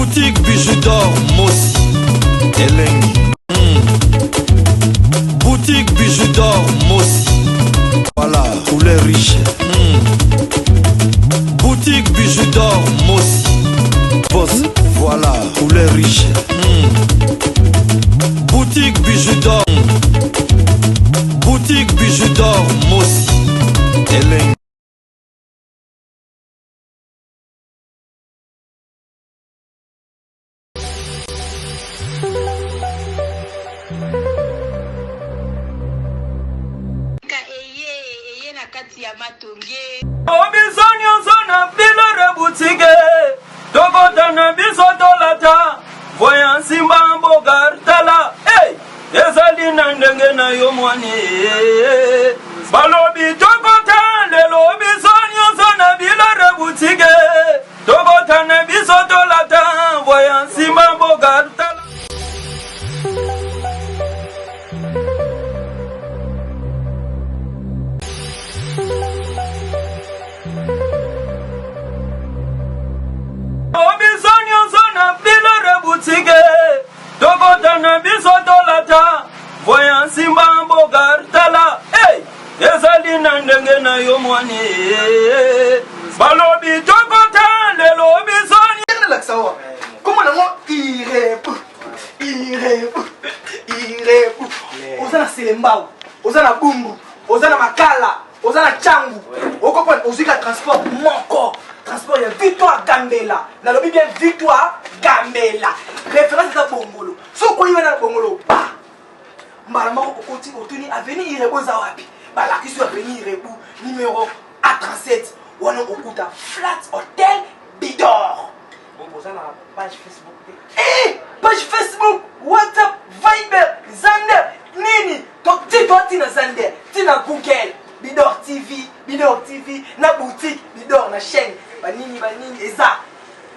Boutique Bijou d'or Mosi Elengi. Boutique Bijou d'or Mosi. Voilà, couleur riche. Boutique Bijou d'or Mosi. Boss, voilà, couleur riche. Boutique Bijou d'or. Boutique Bijou d'or Mosi. Elengi. Eye eye na kati ya matonge. Biso nyonso na bilore butike tokota na biso tolata voya nsimba mboka tala hey! Ezali na ndenge na yo mwani balobi tokota lelo biso nyonso na bilore butike tokota na biso tolata voya nsimba mboka tala. Biso nyonso na bilore butike tokota na biso tolata voya nsimba mboka tala hey! Ezali na ndenge na yo mwani balobi tokota lelo biso. Nalakisa wa kombo nango Irebu, Irebu, Irebu. Oza na Selembao, oza na Bumbu, oza na Makala, oza na Tshangu, okoprendre ozwi ka transport moko, transport ya Victoire Gambela. Nalobi bien Victoire Gambela, référence eza Bongolo. Soki okoyi wana na Bongolo ba mbala moko okoti, otuni avenue Irebu eza wapi, balakisi yo avenue Irebu numéro A37, wana okuta Flat Hotel Bidor. Oza na page Facebook te? Eh, page Facebook, WhatsApp, Viber, Zander, nini ti to ti na Zander, ti na Google, Bidor TV, Bidor TV, na boutique Bidor, na chaîne banini banini eza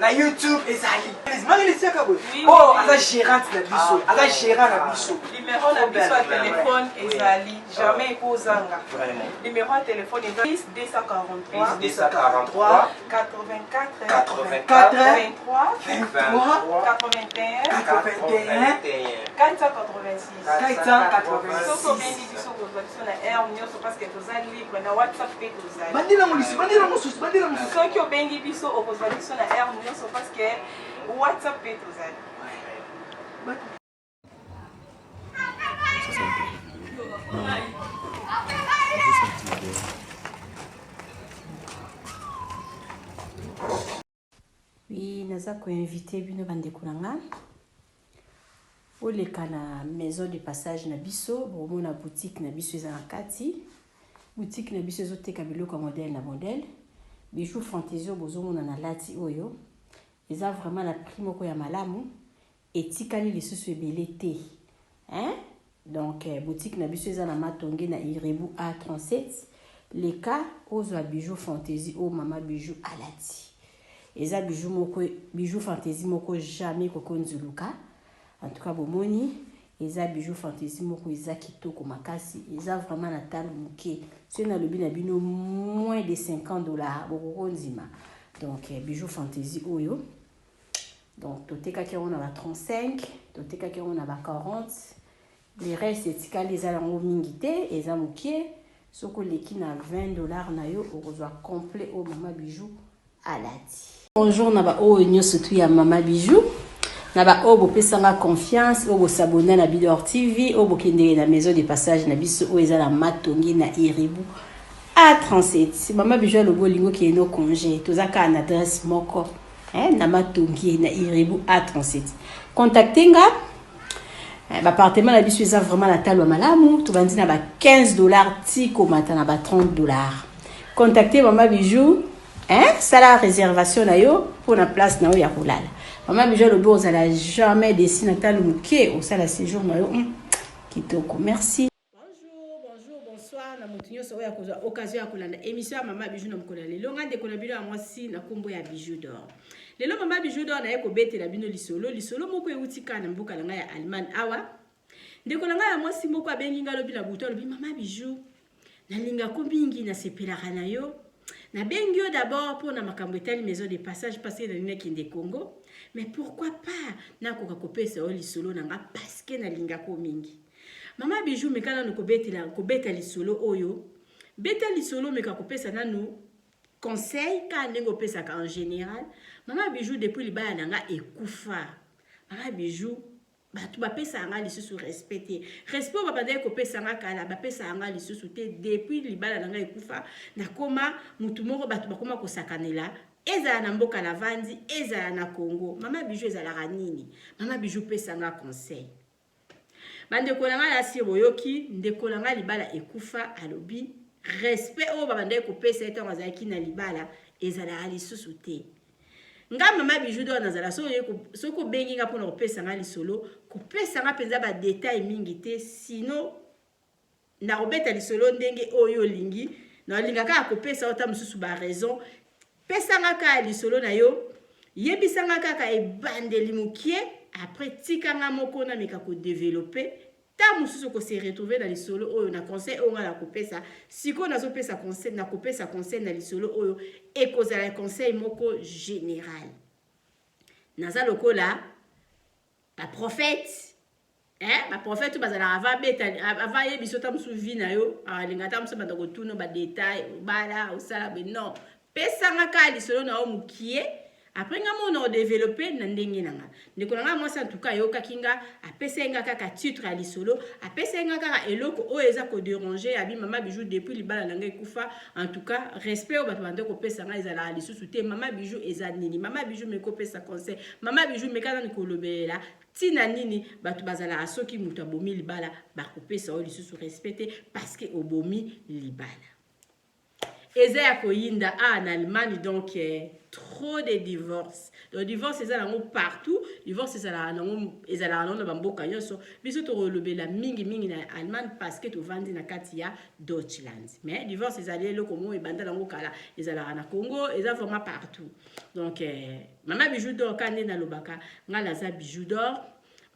na YouTube ezali. Marie Siaka boye. Oh, aza gérante na biso, aza gérant na biso. Numéro na biso ya téléphone ezali jamais ekozanga. Numéro ya téléphone eza 10 243 243 84 84 23 23 81 81 486. 486. Soki obengi biso kozwa biso na heure nyonso parce que toza libre na WhatsApp mpe tozali. Bandela ngo lisusu, bandela mosusu, bandela mosusu. Soki obengi biso okozwa biso na heure nyonso parce que WhatsApp mpe tozali. Oui, naza koinvite bino bandeko na nga oleka na maison de passage na biso, bokomona boutique na biso eza na kati. Boutique na biso ezoteka biloko ya modèle na modèle. Bijou fantaisie oyo bozomona na lati oyo eza vraiment na prix moko ya malamu, etikali lisusu ebele te, hein? Donc boutique na biso eza na Matonge na Irebu A37. Leka ozwa bijou fantaisie oyo mama Bijou alati. Eza bijou moko, bijou fantaisie moko jamais koko nzuluka. En tout cas bomoni eza bijou fantaisie moko eza kitoko makasi, eza vraiment na talo moke. Soki nalobi na bino moins de $50 bokoko ndima. Donc bijou fantaisie oyo, donc totekaki yango na ba 35, totekaki yango na ba 40. Le reste etikali eza yango mingi te, eza moke. Soki oleki na $20 na yo okozwa complet oyo mama Bijou alati. Bonjour na ba oyo nyonso tu ya mama Bijou, na ba oyo bopesanga confiance, oyo bosabona na Bidor TV, oyo bokendeke na maison de passage na biso oyo eza na Matongi na Iribu A37. Mama Bijou alobi olingi okende no congé, toza kaka na adresse moko, hein, na Matongi na Iribu A37. Contacte nga. Ba appartement na biso eza vraiment na talo ya malamu, tobandi na ba $15 ti komata na ba $30. Contacte mama Bijou, hein, sala réservation na yo pour na place na yo ya kolala. Mama Bijou alobi ozala jamais déçu na talo moke, osala séjour na yo, kitoko. Merci. Bonjour, bonjour, bonsoir na moto nyonso oyo akozwa occasion ya kolanda émission ya Mama Bijou na mokolo ya lelo. Nga ndeko na bino ya mwasi na kombo ya Bijou d'Or. Lelo Mama Bijou d'Or naye kobetela bino lisolo, lisolo moko euti kaka na mboka na ngai ya Allemagne awa. Ndeko na ngai ya mwasi moko abengi ngai lobi na butu, alobi Mama Bijou, nalingako mingi, nasepelaka na yo. Nabengi yo d'abord mpo na makambo etali maison de passage parce que nalingi nakende Congo, mais pourquoi pas nakoka kopesa yo lisolo na nga parce que nalingako mingi. Mama Bijou, meka nanu kobetela kobeta lisolo oyo. Beta lisolo, meka kopesa nanu conseil kaka ndenge opesaka en général. Mama Bijou, depuis libala na nga ekufa, Mama Bijou, bato bapesaka nga lisusu respect te. Respect oyo babandaki kopesa nga kala, bapesaka nga lisusu te. Depuis libala na nga ekufa, nakoma mutu moko bato bakoma kosakanela, ezala na mboka navandi, ezala na Congo. Mama Bijou, ezalaka nini? Mama Bijou, pesa nga conseil. Bandeko na ngai, nasi boyoki ndeko na ngai libala ekufa, alobi respect oyo babandaki kopesa ye ntango azalaki na libala ezalaka lisusu te. Nga Mama Bijou d'Or nazala, soki obengi nga mpona kopesa nga lisolo, kopesa nga mpenza badetail mingi te, sino nakobeta lisolo ndenge oyo olingi. Nalinga kaka kopesa yo ta mosusu baraison. Pesa nga kaka lisolo na yo, yebisa nga kaka ebandeli mokie, après tika nga moko nameka kodevelope. Ta mosusu kose retrouver na lisolo oyo, na conseil oyo nga nakopesa. Sikoyo nazopesa conseil, nakopesa conseil na lisolo oyo ekozala conseil moko général. Naza lokola baprophète, eh, baprophète oyo bazalaka avant beta, avant ayebi so ta mosusu vie na yo, alinga ata mosusu banda kotuna badetail, obala, osala boye. Non, pesanga kaka lisolo na yo mokie, après nga mona odevelope na ndenge na nga. Ndeko na nga mwasi, antuka ayokaki nga, apesaki nga kaka titre ya lisolo, apesaki nga kaka eloko oyo eza koderange. Abi: "Mama Bijou, depuis libala na ngai ekufa, en tout cas respect oyo bato bande kopesa ngai ezalaka lisusu te. Mama Bijou, eza nini? Mama Bijou, meka opesa conseil. Mama Bijou, meka nani kolobelela ntina nini bato bazalaka soki moto abomi libala, bakopesa oyo lisusu respect te parce que obomi libala." Eza ya koyinda a na Allemagne. Donc trop de divorce. Donc divorce eza nango partout, divorce ezalaka nango, ezalaka nango na bamboka nyonso. Biso tokolobela mingimingi na Allemagne parce que tovandi na kati ya Deutschland, mais divorce ezali eloko moko ebanda nango kala, ezalaka na Congo, eza vraiment partout. Donc Mama Bijou d'Or, ka nde nalobaka, ngai naza Bijou d'Or.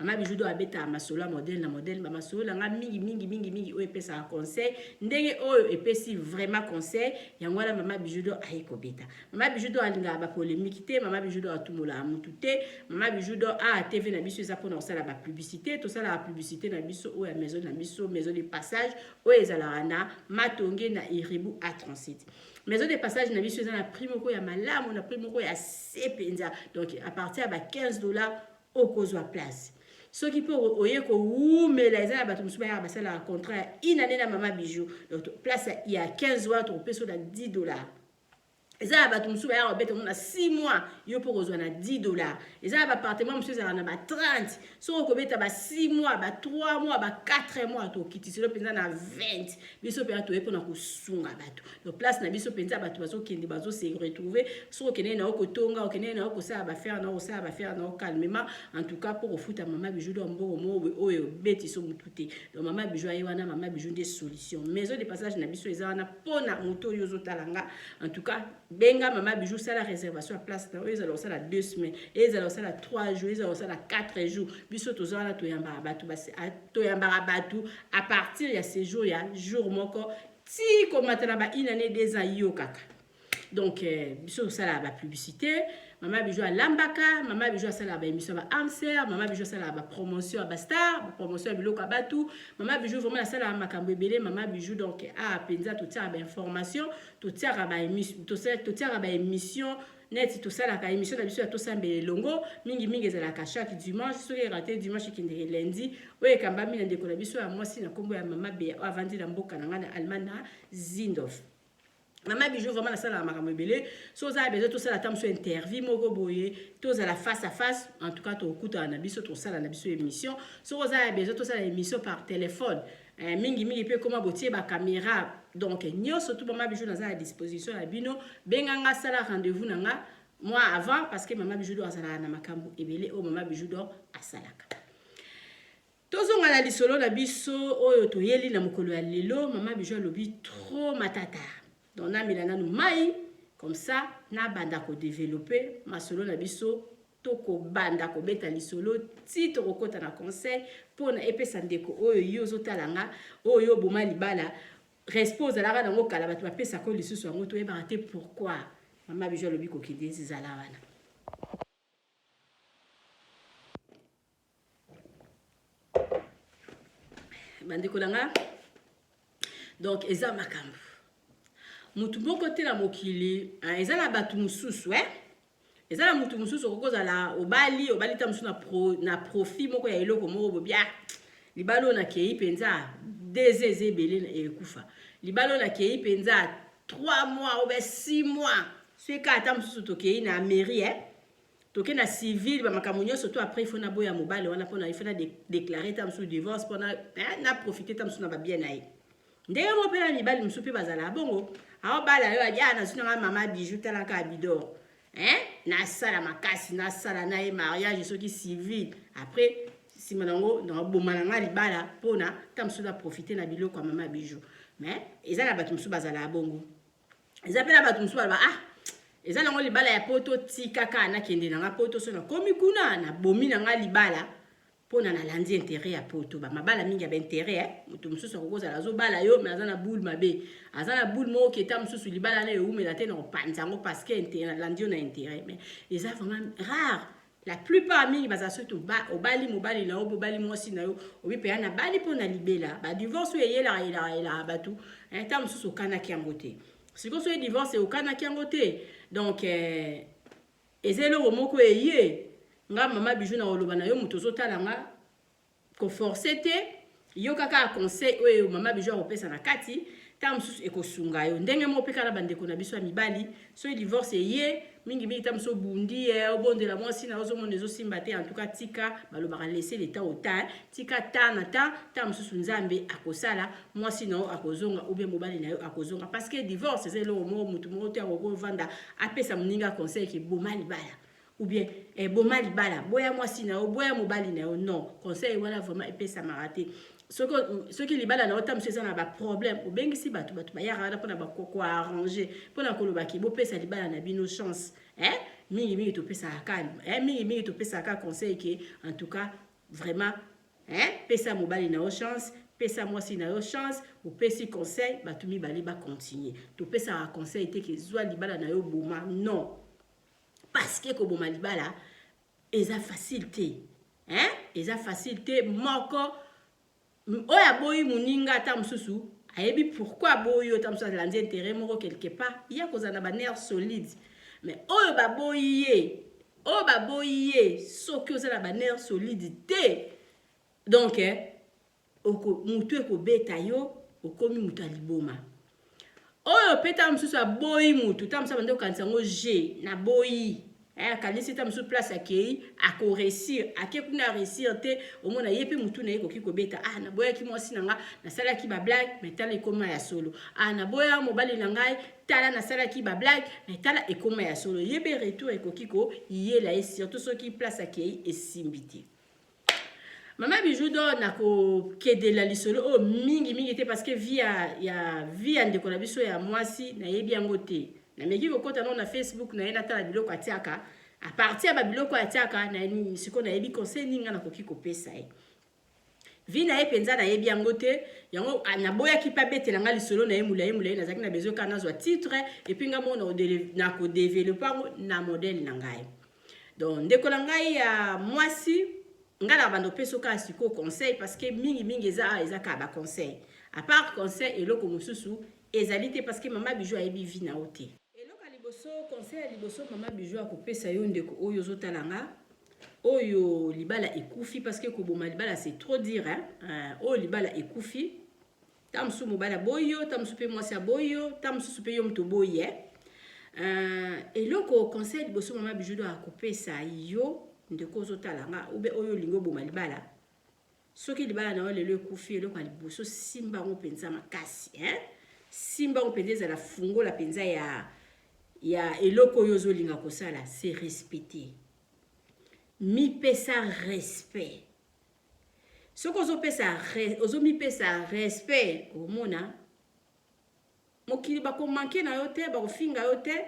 Mama Bijou d'Or abetaka masolo ya modèle na modèle. Bamasolo na nga mingi mingi mingi mingi oyo epesaka conseil, ndenge oyo epesi vraiment conseil, yango wana Mama Bijou d'Or aye kobeta. Mama Bijou d'Or alingaka bapolémique te. Mama Bijou d'Or atumolaka mutu te. Mama Bijou d'Or a TV na biso eza mpona kosala bapublicité. Tosalaka publicité na biso oyo ya maison na biso, maison de passage oyo ezalaka na Matonge na Iribu A37. Maison de passage na biso eza na prix moko ya malamu, na prix moko ya se mpenza. Donc à partir ya ba 15 $ okozwa place. Soki mpe oye kowumela, eza na bato mosusu bayaka basalaka contrat ya une année na Mama Bijou. Donc place ya 15 wana tokopesa na 10 $. Eza na bato mosusu bayaka kobeta ngo na 6 mois, yo mpo kozwa na 10 $. Eza na baappartement mosusu ezalaka na ba 30. Soki okobeta ba 6 mois, ba 3 mois, ba 4 mois, tokitiselo mpenza na 20. Biso mpenza toye mpona kosunga bato. Donc place na biso mpenza, bato bazokende bazose retrouver. Soki okendeki na yo kotonga, okendeki na yo kosala baaffaire na yo, kosala baaffaire na yo calmement, en tout cas mpo kofuta Mama Bijou do mbongo moko oyo obeti so motu te. Donc Mama Bijou aye wana, Mama Bijou nde solution. Maison de passage na biso eza wana mpona moto oyo ozotala nga. En tout cas benga Mama Bijou, sala réservation ya place na oyo. Ezala kosala 2 semaines, ezala kosala 3 jours, ezala kosala 4 jours, biso toza wana. Toyambaka bato, toyambaka bato à partir ya séjour ya jour moko ti komata na ba une année, 2 ans, yo kaka. Donc biso tosalaka bapublicité. Mama Bijou alambaka, Mama Bijou asalaka baémission ya baamser, Mama Bijou asalaka bapromotion ya bastar, bapromotion ya biloko ya batu. Mama Bijou vraiment asalaka makambo ebele, Mama Bijou. Donc a mpenza totiaka bainformation, totiaka baémission neti tosalaka émission na biso ya Tosambela Elongo. Mingimingi ezalaka chaque dimanche. Soki erate dimanche, ekendeke lundi, oyo ekambami na ndeko na biso ya mwasi na nkombo ya Mama Beya, oyo avandi na mboka na ngai na Allemagne, na Zindorf. Mama Bijou vraiment nasalaka makambo ebele. So ozala besoin tosala ata mosu interview moko boye, tozala face à face, en tout cas tokutana na biso, tosala na biso émission. Soki ozala besoin tosala émission par téléphone, mingimingi mpe koma botie bacaméra, donc nyonso tu, Mama Bijou naza na disposition na bino. Benganga, sala rendez-vous na nga moi avant, parce que Mama Bijou d'Or azalaka na makambo ebele oyo Mama Bijou d'Or asalaka. Tozonga na lisolo na biso oyo toyeli na mokolo ya lelo. Mama Bijou alobi trop matata, donc namela nanu mai, comme ça nabanda kodevelope masolo na biso. Tokobanda kobeta lisolo ti tokokɔta na conseil mpona epesa ndeko oyo yo ozotala nga, oyo oboma libala. Respect ozalaka nango kala bato bapesaka yo lisusu yango toyebaka te pourquoi. Mama Bijou alobi kokende ezala wana. Bandeko na nga, donc eza makambo motu moko te na mokili, eza na bato mosusu eh? Eza na motu mosusu okoki kozala obali obali ta mosusu na, pro, na profit moko ya eloko moko bobi ah, libala oyo nakei mpenza deux eza ebele ekufa, libala oyo nakei mpenza 3 mois obe 6 mois soki kaka ata mosusu tokei na mairie eh? Toke na civil bamakambo nyonso to après il faut naboya mobali wana mpona il faut na déclarer ta mosusu divorce mpona eh, na profiter ta mosusu na babien na ye. Ndenge moko mpe na mibali mosusu mpe bazalaka bongo, aobala yo abi ah nazwi nanga mama Bijou tala kaka Bidor hein, nasala makasi nasala na ye mariage soki civil après nsima nango naboma na nga libala mpona ta mosusu na profiter na biloko ya mama Bijou. Mais eza na bato mosusu bazalaka bongo, eza mpe na bato mosusu baloba ah eza nango libala ya poto, tika kaka nakende na nga poto, so nakomi kuna nabomi na nga libala mpona nalandi intérêt ya poto. Bamabala mingi ya baintérêt eh? Moto mosusu akoki kozala azobala yo me aza na boule mabe, aza na boule moko keta mosusu libala na ewumela te na kopanza yango parce que nalandi yo na intérêt. Mais eza vraiment rare, la plupart mingi bazala soki obali mobali na yo obali mwasi na yo obi mpenza nabali mpo na libela. Badivorce oyo eyelaka yelaka yelaka bato ntango mosusu okanaki yango te. Sikoyo soki divorce okanaki yango te, donc eza eloko moko eye nga mama Bijou na koloba na yo moto ozotala nga, koforce te, yoka kaka conseil oyo mama Bijou akopesa na kati, ntango mosusu ekosunga yo. Ndenge moko mpe kaka na bandeko na biso ya mibali, soki divorce eye mingimingi ntango mosusu obundi obondela mwasi na yo ozomona ezosimba te, en tout cas tika, balobaka laisser le temps au temps, tika temps na temps, ntango mosusu Nzambe akosala mwasi na yo akozonga ou bien mobali na yo akozonga, parce que divorce eza eloko moko motu moko te akoki kovanda apesa moninga conseil ke boma libala ou bien eh, boma libala, boya mwasi na yo, boya mobali na yo. Non, conseil wana vraiment epesamaka te. Soki libala na yo ta mosusu eza na baproblème, obengisi bato, bato bayaka wana mpona koarrange, mpona kolobaki bopesa libala na bino chance eh? Mingimingi topesaka ka eh? Mingimingi topesaka conseil ke en tout cas vraiment eh? Pesa mobali na yo chance, pesa mwasi na yo chance, opesi conseil bato mibale bacontinue. Topesaka conseil te ke zwa libala na yo boma, non, parce que koboma libala eza facile te hein? Eza facile te. Moko oyo aboyi moninga ata mosusu ayebi pourquoi aboyi yo, ata mosusu alandi intérêt moko quelque part, ya kozala na banerf solide. Mais oyo baboyi ye, oyo baboyi ye, soki oza na banerf solide te, donc motu ekobeta yo, okomi moto ya liboma. Oyo mpe ntango mosusu aboyi motu, ntango mosusu abandi kokanisa yango je naboyi, akanisi ntango mosusu place akei akoresir, ake kuna aresir te, omona ye mpe motu na ye ekoki kobeta. Ah, naboyaki mwasi na nga, nasalaki bablague, mais tala ekoma ya solo. Ah, naboya mobali na ngai, tala nasalaki bablague, mais tala ekoma ya solo. Ye mpe retour ekoki koyela ye, surtout soki place akei esimbi te. Mama Bijou do nakokedela lisolo oyo mingi mingi te, parce que vie ya vie ya ndeko na biso ya mwasi nayebi yango te. Nameki kokota nano na Facebook na ye, natala biloko atiaka, a partir ya babiloko atiaka na sikoyo nayebi conseil nini nga nakoki kopesa ye. Vie na ye mpenza nayebi yango te, yango naboyaki mpe abetela nga lisolo na ye molai molai. Nazalaki na besoin kaka nazwa titre et puis nga moko nakodevelope yango na modèle na ngai. Donc ndeko na ngai ya mwasi, ngai na bando opesa kaka sikoyo conseil, parce que mingi mingi eza eza kaka ba conseil, à part conseil eloko mosusu ezali te, parce que mama Bijou ayebi vie na yo te. Eloko ya liboso, conseil ya liboso mama Bijou akopesa yo ndeko oyo ozotala nga, oyo libala ekufi, parce que koboma libala c'est trop dire hein? Oyo libala ekufi, ta mosusu mobali aboyi yo, ta mosusu mpe mwasi aboyi yo, ta mosusu mpe yo moto oboyi ye. Eloko conseil liboso mama Bijou do akopesa yo ndeko ozotala nga, ube oyo olingi oboma libala, soki libala na yo lelo ekufi, eloko ya liboso simba yango mpenza makasi hein? Simba yango mpenza, ezala fungola mpenza ya eloko oyo ozolinga kosala, c'est respecter, mipesa respect. Soki ozopesa ozomipesa respect, omona mokili bakomanke na yo te, bakofinga yo te,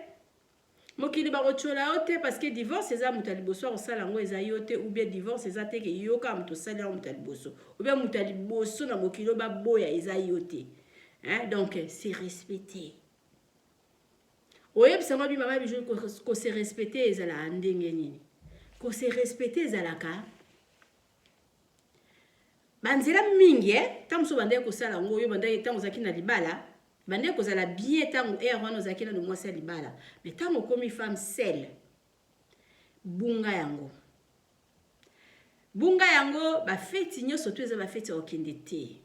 mokili bakotyola yo te, parce que divorce eza moto ya liboso akosala yango eza yo te, ou bien divorce eza te ke yo kaka moto osali yango moto ya liboso, ou bien moto ya liboso na mokili oyo baboya eza yo te. Hein? Donc, se respecter. Oyebisa ngo bi mama Bijou, ko se respecter ezalaka ndenge nini? Ko se respecter ezalaka banzela mingi, eh? Ntango mosusu bandaki kosala yango, oyo bandaki ntango ozalaki na libala, bandaki kozala bien ntango ere wana ozalaki nano mwasi ya libala. Mais ntango okomi femme seule, bunga yango, bunga yango. Bafeti nyonso to eza bafeti ya kokende te.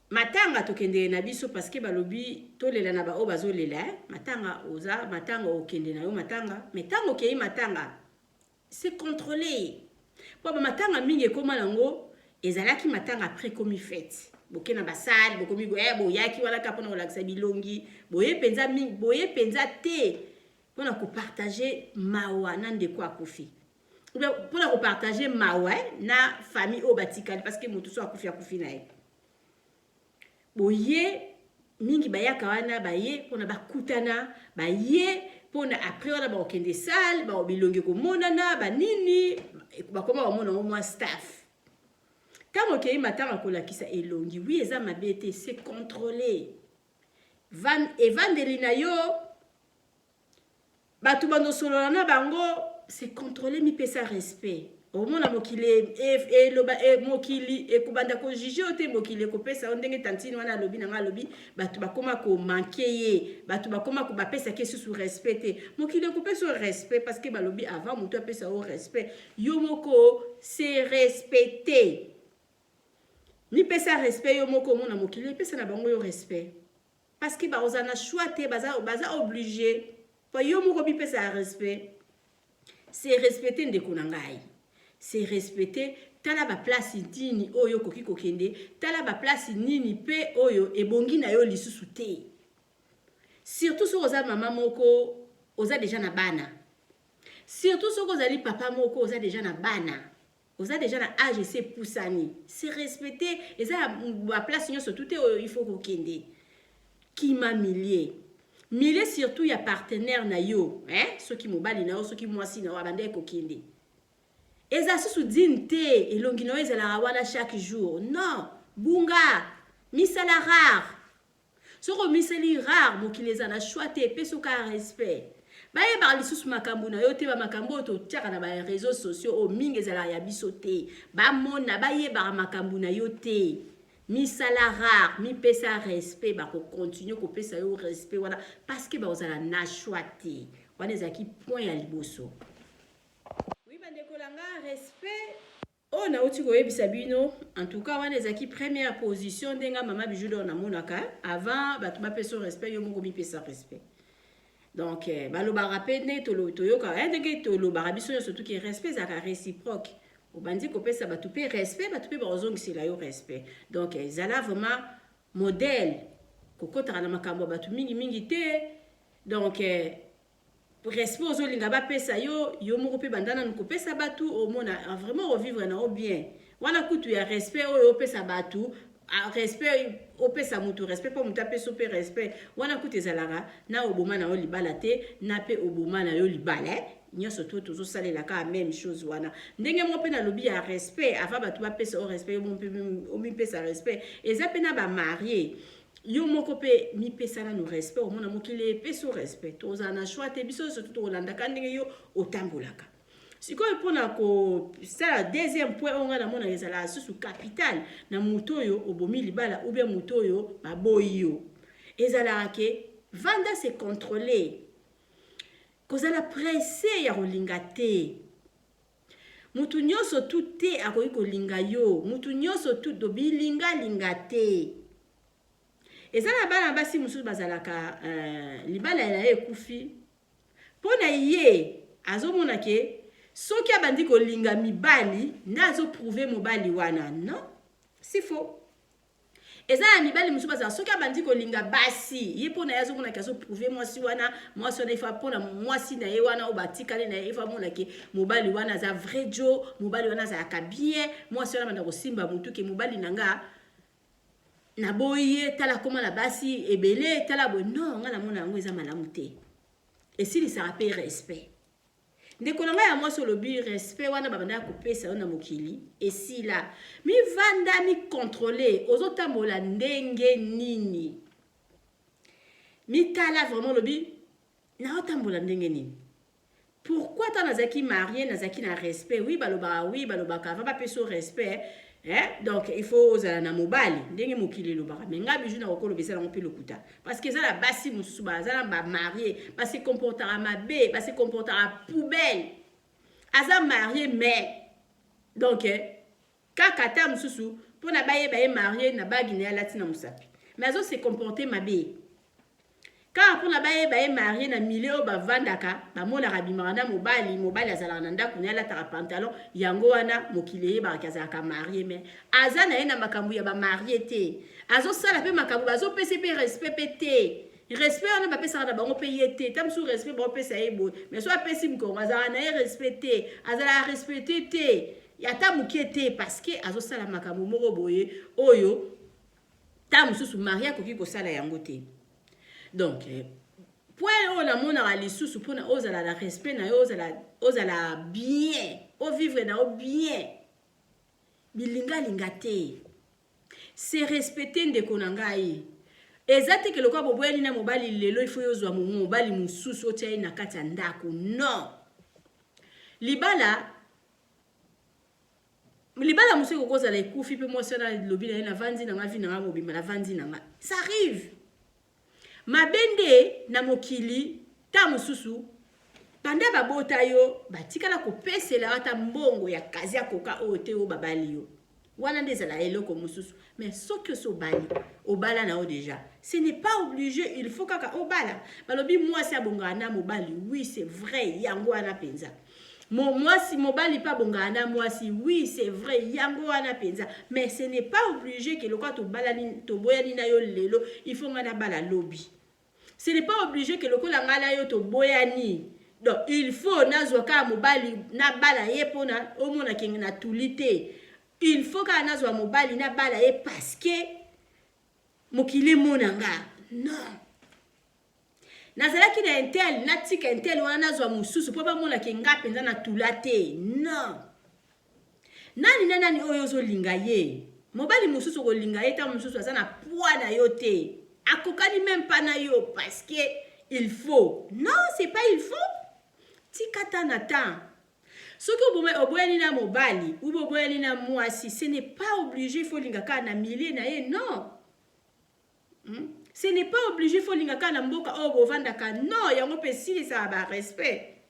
Matanga tokendele na biso parce que balobi tolela na baoyo bazolela, eh? Matanga, oza matanga, okende na yo matanga, mais ntango okei matanga, c'est contrôlé, mpo bamatanga mingi ekóma nango ezalaki matanga, après ekomi fête. Boke na basale, bokomi eh, boyaki wana kaka mpona kolakisa bilongi, boye mpenza mingi, boye mpenza te mpona kopartager mawa na ndeko akufi, mpona kopartager mawa na famille oyo batikali, parce que moto so akufi, akufi na ye. Boye mingi bayaka wana, baye mpona bakutana, baye mpona après wana bakokende salle, bilongi komonana, banini bakoma bamona yango mwa staff. Ntango okei matanga, kolakisa elongi, oui, eza mabe te, c'est contrôlé. Evandeli na yo, bato bandosolola na bango, c'est contrôlé. Mipesa respect, omona mokili eloba, mokili ekobanda kojuger yo te. Mokili ekopesa yo ndenge tantine wana alobi na nga, alobi bato bakóma komanquer ye, bato bakóma bapesaki lisusu respect te. Mokili ekopesa yo respect parce que balobi avant moto apesa yo respect, yo moko se respecte. Mipesa respect yo moko, omona mokili epesa na bango yo respect, parce que bakozala na choix te, baza, baza obligé po yo moko mipesa ya respect. Se respecte, ndeko na ngai, se respecte. Tala baplace nini oyo okoki kokende, tala baplace nini mpe oyo ebongi na yo lisusu te, surtout soki oza mama moko oza déjà na bana, surtout soki ozali papa moko oza déjà na bana, oza déjà na âge esi epusani. Se respecte, eza baplace nyonso tu te oyo il faut kokende. Kima milieu, milieu surtout ya partenaire na yo, eh? Soki mobali na yo, soki mwasi na yo abandaki kokende, eza susu digne te, elongi na yo ezalaka wana chaque jour. Non, bunga, misala rare. Soki omisali rare, mokili eza na choix te, epesi oka respect. Bayebaka lisusu makambo na yo te, bamakambo oyo totiaka na baréseaux sociaux oyo mingi ezalaka ya biso te, bamona, bayebaka makambo na yo te. Misala rare, mipesa respect, bakocontinuer kopesa yo respect wana parce que bakozala na choix te. Wana ezalaki point ya liboso. Oui, bandeko na nga, respect oyo nauti koyebisa bino, en tout cas wana ezalaki première position. Ndenge mama Bijou d'Or namonaka, avant bato bapesa respect, yo moko mipesa respect. Donc eh, balobaka mpe ndenge toyokaka, ndenge tolobaka biso nyonso tuki, respect ezalaka réciproque. Obandi kopesa bato mpe respect, bato mpe bakozongisela yo respect. Donc ezala vraiment modèle, kokɔtaka na makambo ya bato mingimingi te. Donc eh, respect ozolinga bapesa yo, yo moko mpe banda nanu kopesa bato, omona vraiment ovivre na yo bien. Wana kutu ya respect oyo opesa bato respect, opesa motu respect mpo motu apesa mpe respect, wana kutu ezalaka na oboma na yo libala te, na mpe oboma na yo libala, eh? Nyonso to tozosalela kaka même chose wana. Ndenge moko mpe nalobi ya respect, avant bato bapesa yo respect, yo mpe omipesa respect. Eza mpe na bamariés, yo moko mpe mipesa nano respect, omona mokili epesi yo respect. Tozala na choix te, biso nyonso to tokolandaka ndenge yo otambolaka. Sikoyo mpona kosala deuxième point oyo ngai namona ezalaka susu capital na moto oyo obomi libala ou bien moto oyo baboyi yo, ezalaka ke vanda, se contrôler, kozala pressé ya kolinga te. Mutu nyonso tu te akoki kolinga yo, mutu nyonso tu to bilingalinga te. Eza na bana basi mosusu bazalaka libala na ye ekufi, mpo na ye azomona ke soki abandi kolinga mibali nde azoprouver mobali wana. Non, c'est faux. Eza na mibali mosusu bazala, soki abandi kolinga basi, ye mpo na ye azomonaki azoprouver mwasi wana, mwasi wana ifa mpona mwasi na ye wana oyo batikali na ye, ifa amonaki mobali wana aza vrai jo, mobali wana azalaka bien, mwasi wana banda kosimba motu ke mobali na nga naboyi ye, tala koma na basi ebele, tala boye. Non, nga namona yango eza malamu te, esilisaka mpe respect. Ndeko na ngai ya mwasi olobi respect wana babandaka kopesa yo na mokili esila. Mivanda mi controler ozotambola ndenge nini? Mitala vraiment olobi naotambola ndenge nini? Pourquoi tant nazalaki marie nazalaki na respect? Oui balobaka oui balobaka avant bapesa yo respect eh? Donc il faut ozala na mobali ndenge mokili elobaka mais nga bijou nakokoloba eza nango mpe lokuta parce que eza na basi mosusu baza na bamarie base comportaka mabe base comportaka poubelle aza marie mais donc eh, kaka ata mosusu mpo na bayeba ye marie na bagi na ye alati na mosapi mais azo se comporter mabe Kaka pona bayeba ye marie na milieu oyo bavandaka bamonaka abimaka na mobali, mobali azalaka na ndaku naye alataka pantalon yango wana mokili eyebaka ke azalaka marie mais aza naye na makambu ya ba marie te azosala pe makambu bazopesa ye pe respect pe te respect wana bapesaka na bango pe ye te ta mosusu respect baopesa ye boye mais so apesi mokongo azalaka naye respect te azalaka respecte te ata mokie te parce que azosala makambo moko boye oyo ta mosusu marie akoki kosala yango te donc eh, point oyo namonaka lisusu mpona ozala na respect na yo ozala, ozala bien ovivre na yo bien bilingalinga te se respecte ndeko na ngai eza te ke lokola boboyani na mobali lelo ifo yo ozwa mobali mosusu otia ye na kati ya ndako non libala Libala mosusu ekoki kozala ekufi mpe mwasi wana alobi na ye navandi na nga vi na nga mobimba navandi na nga. Ça arrive. Mabe nde na mokili ntango mosusu banda babota yo batikala kopesela yo ata mbongo ya kazi ya koka oyo te oyo babali yo wana nde ezala eloko mosusu mais soki osi obali obala na yo déjà ce n'est pas obligé il faut kaka obala balobi mwasi abongaka na mobali oui c'est vrai yango wana mpenza Mo, mwasi mobali pe abongaka na mwasi oui c'est vrai yango wana penza mais ce n'est pas oblige que lokola tobalani toboyani na yo lelo il faut ngai nabala lobi ce n'est pas oblige que lokola ngai na yo toboyani donc il faut nazwa kaka mobali nabala ye pona omona ke natuli te il faut kaka nazwa mobali nabala ye parce que mokili emona nga non Nazalaki na intel natika intel wana nazwa mosusu mpo bamona ke nga mpenza natula te non nani na nani oyo ozolinga ye mobali mosusu okolinga ye ntango mosusu aza na poids na yo te akokani meme pas na yo parce que il faut non c'est pas il faut tika temps na temps soki oboyani na mobali ou boboyani na mwasi ce n'est pas obligé il faut olinga kaka na milieu na ye non Hmm? Ce n'est pas obligé faut linga kaka na mboka oyo bovandaka non yango mpe esilisaka ba respect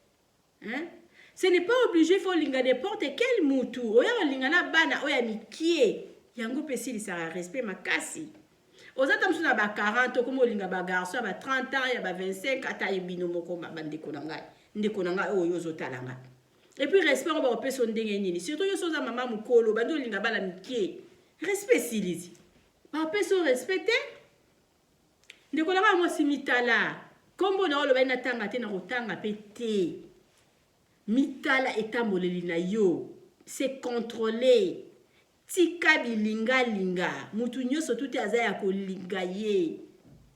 hein? Ce n'est pas obligé faut linga n'importe quel mutu oya kolinga na bana oyo ya mikie yango mpe esilisaka respect makasi oza ta mosusu na ba 40 okoma olinga ba garçon ya ba 30 ans ya ba 25 ata ye bino moko bandeko na ngai ndeko na ngai oyo ozotala ngai epuis respect yango bakopesa yo ndenge nini surtout yo so oza mama mokolo obandi olinga bana mikie respect esilisi Bapesi yo respect te ndeko na ngai mwasi mitala kombo na yo olobaki natanga te nakotanga pe te mitala etamboleli na yo se controle tika bilingalinga mutu nyonso tu te aza ya kolinga ye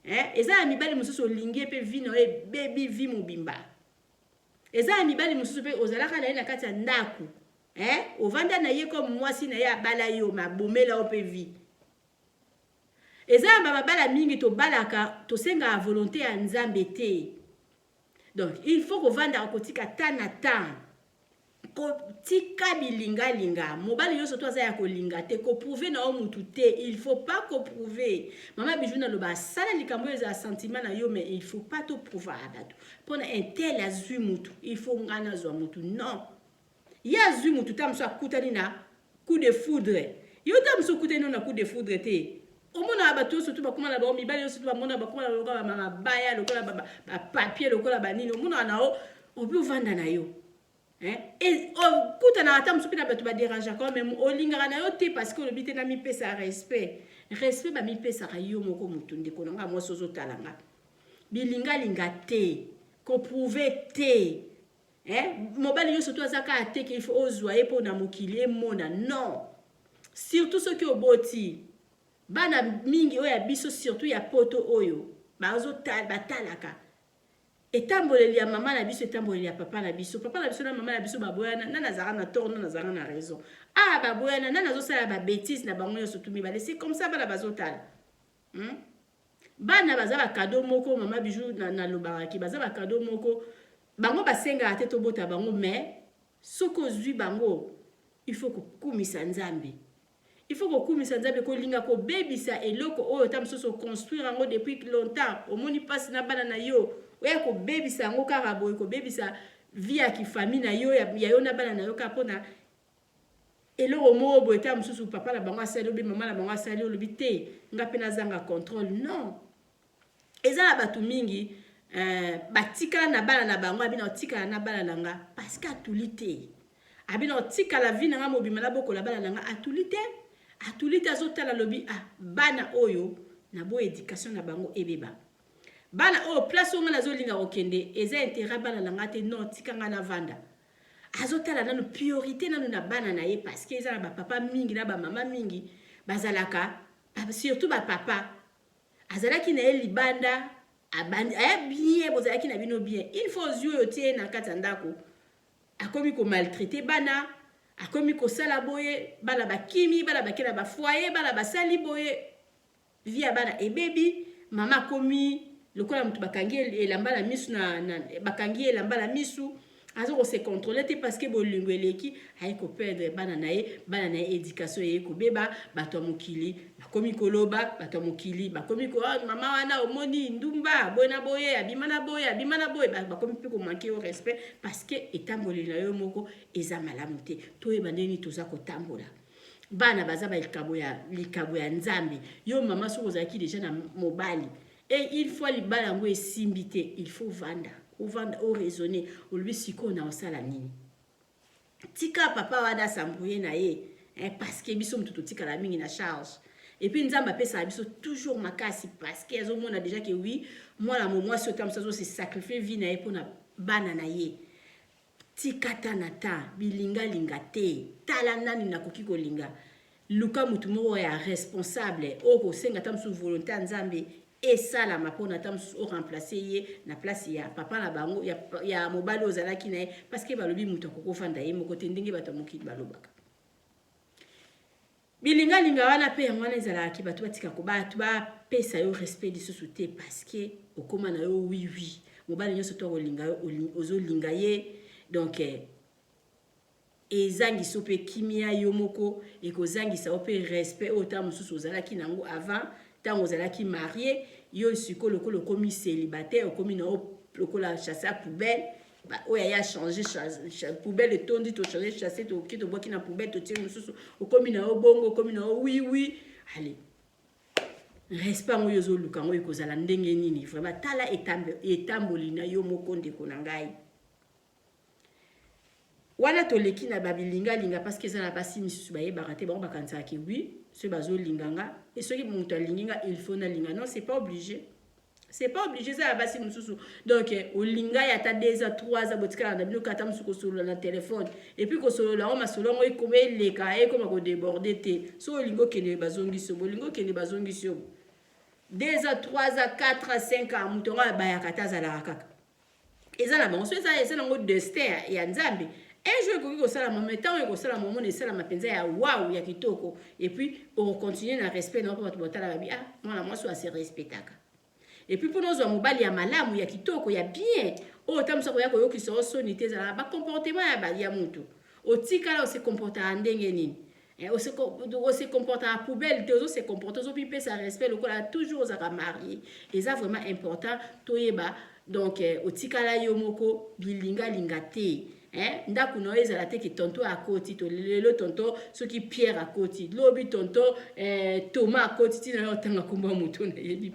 eh? eza ya mibali mosusu olingi ye mpe vi na yo ebebi vi mobimba eza ya mibali mosusu mpe ozalaka na ye na kati ya ndako Eh ovanda na ye comme mwasi na ye abala yo mais abomela yo pe vie. Eza na ba mabala mingi tobalaka tosengaka volonte ya Nzambe te. Donc il faut kovandaka kotika temps na temps. Kotika bilingalinga. Mobali nyonso to aza ya kolinga te. Ko prouver na yo mutu te. Il faut pas ko prouver. Mama Bijou naloba sala likambo oyo ezala sentiment na yo mais il faut pas to prouver bato. Pona un tel azui mutu, il faut nga nazwa mutu. Non. Ye azui mutu ta mosusu akutani na coup de foudre. Yo ta mosusu okutani no na coup de foudre te. Omonaka bato nyonso tu bakoma na bango mibali nyonso tu bamona bakoma na lokola ba mabaya lokola ba, ba papier lokola ba nini omonaka na yo obi ovanda na yo. Hein? Et okutanaka ata mosusu mpe na bato baderangeaka yo meme olingaka na yo te parce que olobi te namipesa respect. Respect bamipesaka yo moko motu ndeko na nga mwasi ozotala nga. Bilingalinga te, koprouve te. Eh, mobali nyonso to aza kaka te ke il faut ozwa ye mpo na mokili emona non surtout soki oboti bana mingi oyo ya biso surtout ya poto oyo batalaka. Etamboleli ya mama na biso, etamboleli ya papa na biso. Papa na biso na mama na biso baboyana, nani azalaka na tort, nani azalaka na raison? Ah, baboyana, nani azosala ba bêtises na bango nyonso tu mibale. C'est comme ça bana bazotala. Bana baza ba cadeau moko, mama Bijou nalobaka ki baza ba cadeau moko. Bango basengaka te tobota bango, mais soki ozwi bango, il faut kokumisa Nzambe. Il faut kokumisa Nzambe, kolinga kobebisa eloko oyo ta mosusu oconstruire yango depuis longtemps, omoni mpasi na bana na yo, oya kobebisa yango kaka boye, kobebisa vie ya kifamille na yo, ya yo na bana na yo, kaka mpona eloko moko boye ta mosusu papa na bango asali obi mama na bango asali, olobi te, nga mpe nazanga contrôle. Non, eza na bato mingi batikala na bana na bango. Abina otikala na bana na nga parce que atuli te. Abina otikala vie na nga mobima nabokola bana na nga, atuli te, atuli te. Azotala, alobi: "Ah, bana oyo naboya éducation na bango ebeba. Bana oyo, place oyo nga nazolinga kokende eza intérêt bana na nga te. Non, tika nga navanda." Azotala nanu priorité nanu na bana na ye, parce que eza na bapapa mingi na bamama mingi bazalaka, surtout bapapa, azalaki na ye libanda, aya bien, bozalaki na bino bien. Une fois ozwi oyo, tie ye na kati ya ndako, akomi komaltraiter bana, akomi kosala boye, bana bakimi, bana bake na bafoyer, bana basali boye, vie ya bana ebebi. Mama akomi lokola moto bakangi elamba na misu na bakangi elamba na misu, aza kose contrôler te, parce que bolingo eleki, aye koperdre bana na ye. Bana na ye, éducation eye kobeba. Bato ya mokili bakomi koloba, bato ya mokili bakomi ko: "Ah, mama wana omoni ndumba boye na boye, abima na boye, abima na boye." Bakomi mpe komanquer yo respect, parce que etamboleli na yo moko eza malamu te. Toyeba ndenge nini toza kotambola. Bana baza balikabo ya likabo ya Nzambe. Yo mama, soki ozalaki déjà na mobali e une fois libala yango esimbi te, il faut vanda, ovanda, oraisonner, olobi: "Sikoyo na osala nini?" Tika papa wana asambrouye na ye, parce que biso moto totikala mingi na charge. Et puis Nzambe apesaka biso toujours makasi, parce que azomona déjà que oui, mwana mo mwasi oyo mosu azose sacrifier vie na ye mpona bana na ye. Tika ta na ta bilingalinga te. Tala nani nakoki kolinga. Luka motu moko ya responsable oyo kosenga ta mosusu volonté ya Nzambe esalama mpona ta mosusu oremplacer ye na place ya papa na bango, ya mobali oyo ozalaki na ye, parce que balobi moto akoki ofanda ye moko te, ndenge bato ya mokili balobaka. Bilingalinga wana mpe yango wana ezalaka, bato batika ko bato bapesa yo respect lisusu te, parce que okóma na yo wiwi, mobali nyonso to akolinga yo, ozolinga ye. Donc ezangisa mpe kimia yo moko, ekozangisa yo mpe respect oyo ntango mosusu ozalaki nango avant, ntango ozalaki marié. Yo sikoyo lokola okomi célibataire, okomi na yo lokola sachet ya poubelle oyo aya change poubelle, etondi, tochange sachet, toki tobwaki na poubelle, totie mosusu. Okomi na yo bongo, okomi na yo wiwi. Ale, respect yango oyo ozoluka yango ekozala ndenge nini? Vraiment, tala etamboli na yo moko, ndeko na ngai. Wana toleki na babilingalinga, parce que eza na basi misusu bayebaka te. Bango bakanisaka: "Oui, soki bazolinga nga e soki moto alingi nga, il faut nalinga." Non, c'est pas obligé, c'est pas obligé. Eza ya basi mosusu, donc olinga ye ata 2 ans, 3 ans, botikala na bino kata mosusu kosolola na telefone, et puis kosolola yango, masolo yango ekoma eleka, ekoma kodéborder te. Soki olingi okende, bazongisi yo, bolingi okende, bazongisi yo. 2 ans, 3 ans, 4 ans, 5 ans, moto yango abayaka te, azalaka kaka. Eza na bango so eza nango destin ya Nzambe. Un jour ekoki kosalama, mais ntango ekosalama, omona esalama mpenza ya waw, ya kitoko. Et puis okocontinuer na respect na mpo bato botala, babi: "Ah, mwana mwasi oyo ase respectaka." Et puis mpona ozwa mobali ya malamu, ya kitoko, ya bien, oyo ta mosu akoya koyokisa o soni te, ezalaka bacomportement ya motu. Otikala ose comportaka ndenge nini? Ose comportaka poubelle te, ozose comporter, ozopipesa respect lokola toujours ozalaka marié. Eza vraiment important toyeba. Donc otikala yo moko, bilingalinga te. Ndako na yo ezala te ke tonton akoti to lelo, tonton soki Pierre akoti lobi, tonton Thomas akoti. Ntina yo otanga nkombo ya moto nayebi,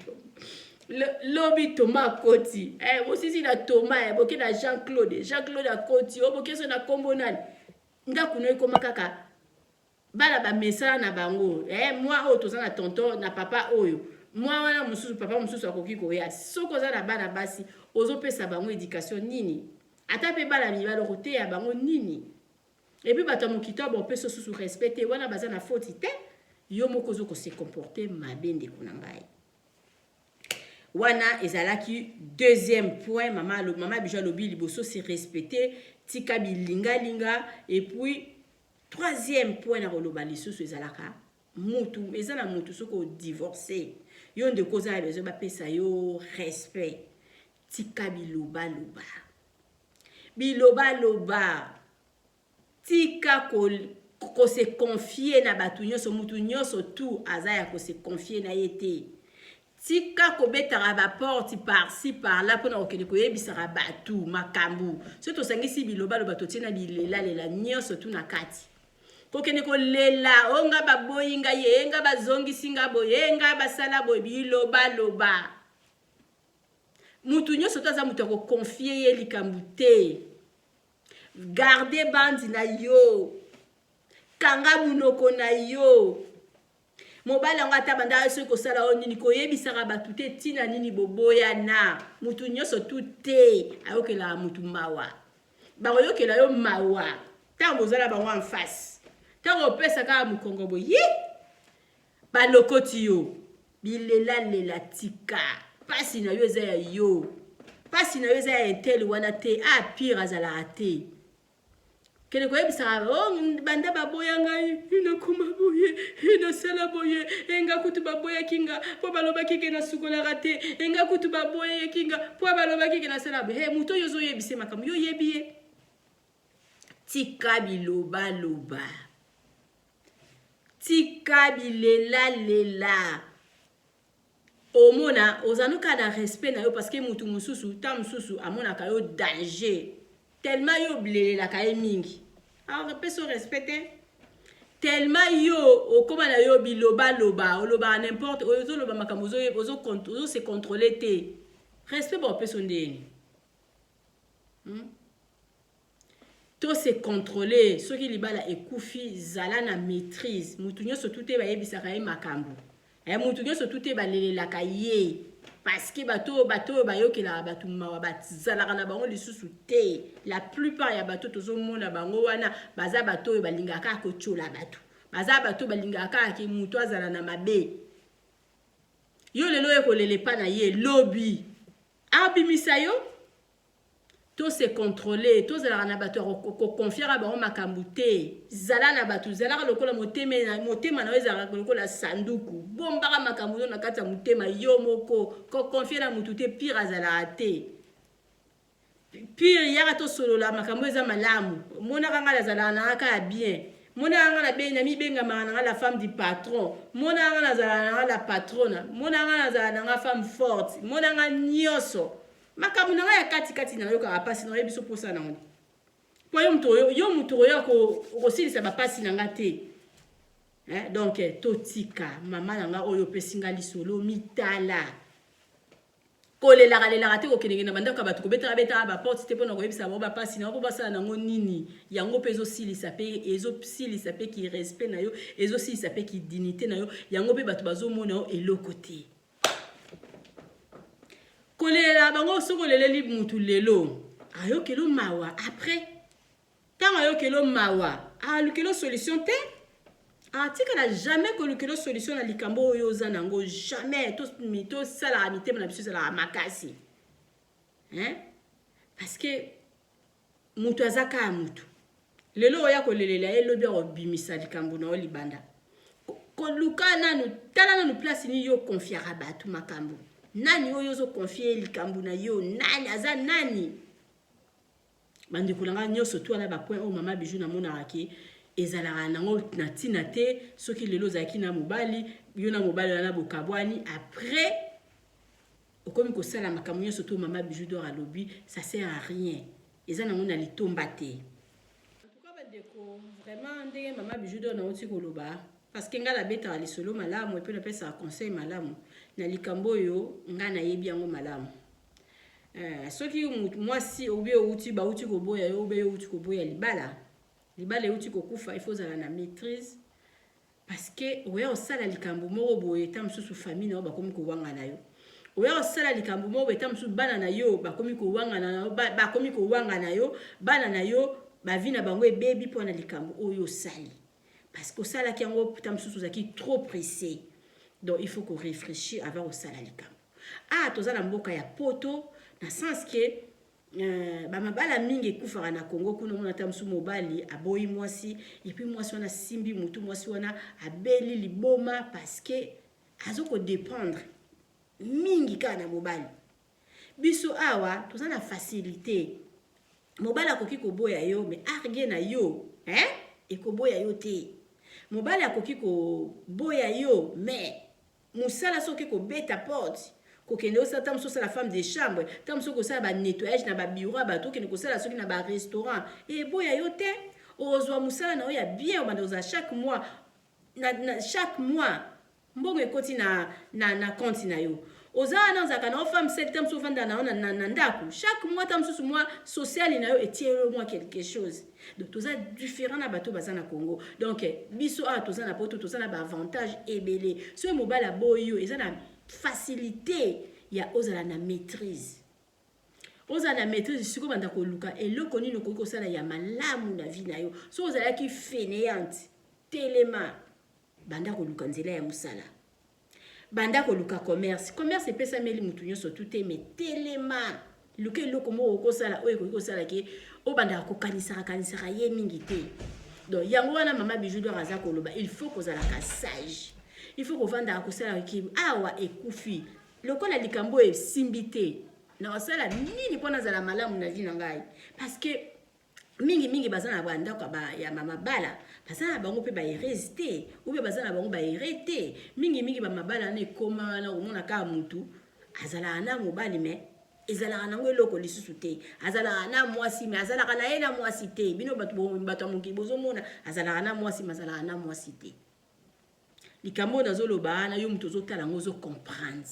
lobi Thomas akoti, bosisi na Thomas, boke na Jean Claude, Jean Claude akoti, o boke so na nkombo nani. Ndako na yo ekóma kaka bana bamesala na bango. Mwa oyo toza na tonton na papa oyo, mwa wana mosusu, papa mosusu akoki koya. Soki oza na bana basi, ozopesa bango éducation nini? Ata mpe bana mibali, okoteya bango nini? Et puis bato ya mokili oyo bapesa susu respect te, wana baza na faute te, yo moko ozo kose comporter mabe, ndeko na ngai. Wana ezalaki deuxième point mama mama Bijou alobi liboso se respecter, tika bilingalinga. Et puis troisième point na koloba lisusu ezalaka mutu eza na mutu soki odivorce yo ndeko oza na besoin bapesa yo respect, tika bilobaloba bilobaloba, tika kose confier na bato nyonso. Mutu nyonso tu aza ya kose confier na ye te. Tika kobetaka baporte par-ci par-là mpona kokende koyebisaka bato makambo. Soki tosangisi bilobaloba, totie na bilelalela nyonso tu na kati, kokende kolela o nga baboyi ngai, ye nga bazongisi nga boye, nga basala boye, bilobaloba. Mutu nyonso to aza moto ya koconfier ye likambo te. Garde bandi na yo, kanga munoko na yo. Mobali yango ata banda soki kosala oyo nini, koyebisaka bato te ntina nini boboyana. Mutu nyonso tu te ayokelaka mutu mawa. Bakoyokela yo mawa ntango bozala bango en face. Ntango opesa kaka mokongo boye, balokoti yo. Bilelalela tika. Mpasi na yo eza ya yo, mpasi na yo eza ya intel wana te. A pire azalaka te. Kende koyebisaka o banda baboya ngai, nakoma boye, nasala boye, enga kutu baboyaki nga mpo balobaki ke nasukolaka te, enga kutu baboyaki nga mpo balobaki ke nasala boye. He, moto oyo ozoyebisa makambo, yo oyebi ye. Tika bilobaloba, tika bilelalela. Omona ozali kaka na respect na yo, parce que mutu mosusu ntango mosusu amonaka yo danger tellement yo oblelelaka ye mingi, apesa yo respect te. Tellement yo okóma na yo bilobaloba, olobaka n'importe oyo, ozoloba makambo, ozose contrôle te, respect baopesa yo ndeni, To se contrôler. Soki libala ekufi, zala na maîtrise. Mutu nyonso tu te bayebisaka ye makambo, mutu nyonso tu te balelelaka ye, parce que bato oyo bayokelaka bato mawa bazalaka na bango lisusu te. La plupart ya bato tozomona bango wana baza bato oyo balingaka kaka kotiola bato, baza bato oyo balingaka kaka ke moto azala na mabe. Yo lelo oyo kolela epa na ye, lobi abimisa yo. To se contrôler. Tozalaka na bato ya koconfiaka bango makambo te. Zala na bato, zalaka lokola motema na yo ezalaka lokola sanduku, bombaka makambo yo na kati ya motema yo moko. Koconfier na motu te. Pire azalaka te. Pire yaka tosolola makambo eza malamu. Monaka ngai nazalaka na kaka ya bien. Monaka ngai na mibengamaka na ngai la femme du patron. Monaka ngai nazalaka na ngai la patrona. Monaka ngai nazalaka na ngai femme forte. Monaka nyonso makambo na ngai ya katikati, nayokaka mpasi na oyebi so mposa nango mpo yo moto, yo moto oyo okosilisa bapasi na nga te. Donc totika mama na nga oyo opesi nga lisolo. Mitala kolelaka lelaka te, kokendeke na bandako ya bato, kobetaka betaka baporte te mpona koyebisa bango bapasi na bango mpo basala nango nini. Yango mpe ezosilisa, mpe ezosilisa mpe ki respect na yo, ezosilisa mpe ki dignité na yo. Yango mpe bato bazomona yo eloko te. Kolelela bango, soki oleleli mutu lelo, ayokelo mawa. Après ntango ayokelo mawa, alukelo solution te. Atikala jamais kolukelo solution na likambo oyo oza nango. Jamais. Tosalaka mitema na biso ezalaka makasi, hein? Parce que moto aza kaka motu. Lelo oya kolelela ye, lobi akobimisa likambo na yo libanda. Koluka nanu, tala nanu place nini yo confiaka bato makambo. Nani oyo ozoconfier ye likambo na yo? Nani aza nani? Bandeko na ngai nyonso tu wana, bapoint oyo mama Bijou namonaka ke ezalaka nango na ntina te. Soki lelo ozalaki na mobali, yo na mobali wana bokabwani, après okomi kosala makambo nyonso to mama Bijou d'Or alobi, ça sert à rien, eza nango na litomba te. En tout cas bandeko, vraiment ndenge mama Bijou d'Or nauti koloba, parce que ngai nabetaka lisolo malamu et puis napesaka conseil malamu na likambo oyo ngai nayebi yango malamu. Soki mwasi obi outi bauti koboya yo, obe yo outi koboya libala, libala euti kokufa, il faut ozala na maîtrise, parce que oya kosala likambo moko boye, ta mosusu famille na yo bakomi kowanga na yo. Oya kosala likambo moko boye, ta mosusu bana na yo bakomi kowanga na yo, bakomi kowanga na yo, bana na yo bavie na bango ebebi mpona likambo oyo osali, parce que osalaki yango ta mosusu ozalaki trop pressé. Donc il faut koréfléchir avant kosala likambo. Awa toza na mboka ya poto na sens que euh, ba mabala mingi ekufaka na Congo kuna omona ata mosusu mobali aboyi mwasi et puis mwasi wana asimbi mutu mwasi wana abeli liboma parce que azo ko dépendre mingi kaka na mobali. Biso awa toza na facilite mobali akoki koboya yo mais argue na yo hein ekoboya yo te. Mobali akoki koboya yo mais Musala soki kobeta porte kokende osala ta mosusu osala femme de chambre ta mosusu kosala ba nettoyage na ba bureau ya bato okende kosala soki na ba restaurant eboya yo te ozwa musala na yo ya bien obanda kozala chaque mois na, na, chaque mois mbongo ekoti na, na, na compte na yo oza wana ozalaka na yo femme seule ta mosusu ofanda na yo na, na, na ndako chaque mois ta mosusu mwa sociale na yo etie yo mwa quelque chose Donc toza différent na bato baza na Congo. Donc biso awa toza na poto toza na ba avantage ebele. Soki mobali aboyi yo eza na facilité ya ozala na maîtrise. Ozala na maîtrise sikoyo banda koluka eloko nini okoki kosala ya malamu na vie na yo. Soki ozalaki fainéante, telema banda koluka nzela ya mosala. Banda koluka commerce. Commerce epesameli mutu nyonso tout te mais telema luka eloko moko okosala oyo ekoki kosala ke obandaka kokanisaka kanisaka ye mingi te. Donc yango wana mama Bijou d'or aza koloba il faut kozalaka sage. Il faut kovandaka kosala ki awa ekufi lokola likambo oyo esimbi te nakosala nini mpo nazala malamu na vie na ngai parce que mingi mingi baza na bandako ya mabala baza na bango mpe baerese te oubien baza na bango baere te mingi mingi bamabala wana ekoma wana omona kaka mutu azalaka na mobali me ezalaka nango eloko lisusu te azalaka na mwasi me azalaka na ye na mwasi te bino bato ya mokili bozomona azalaka na mwasi me azalaka na mwasi te Likambo oyo nazo loba wana yo mutu ozo tala yango ozo comprendre.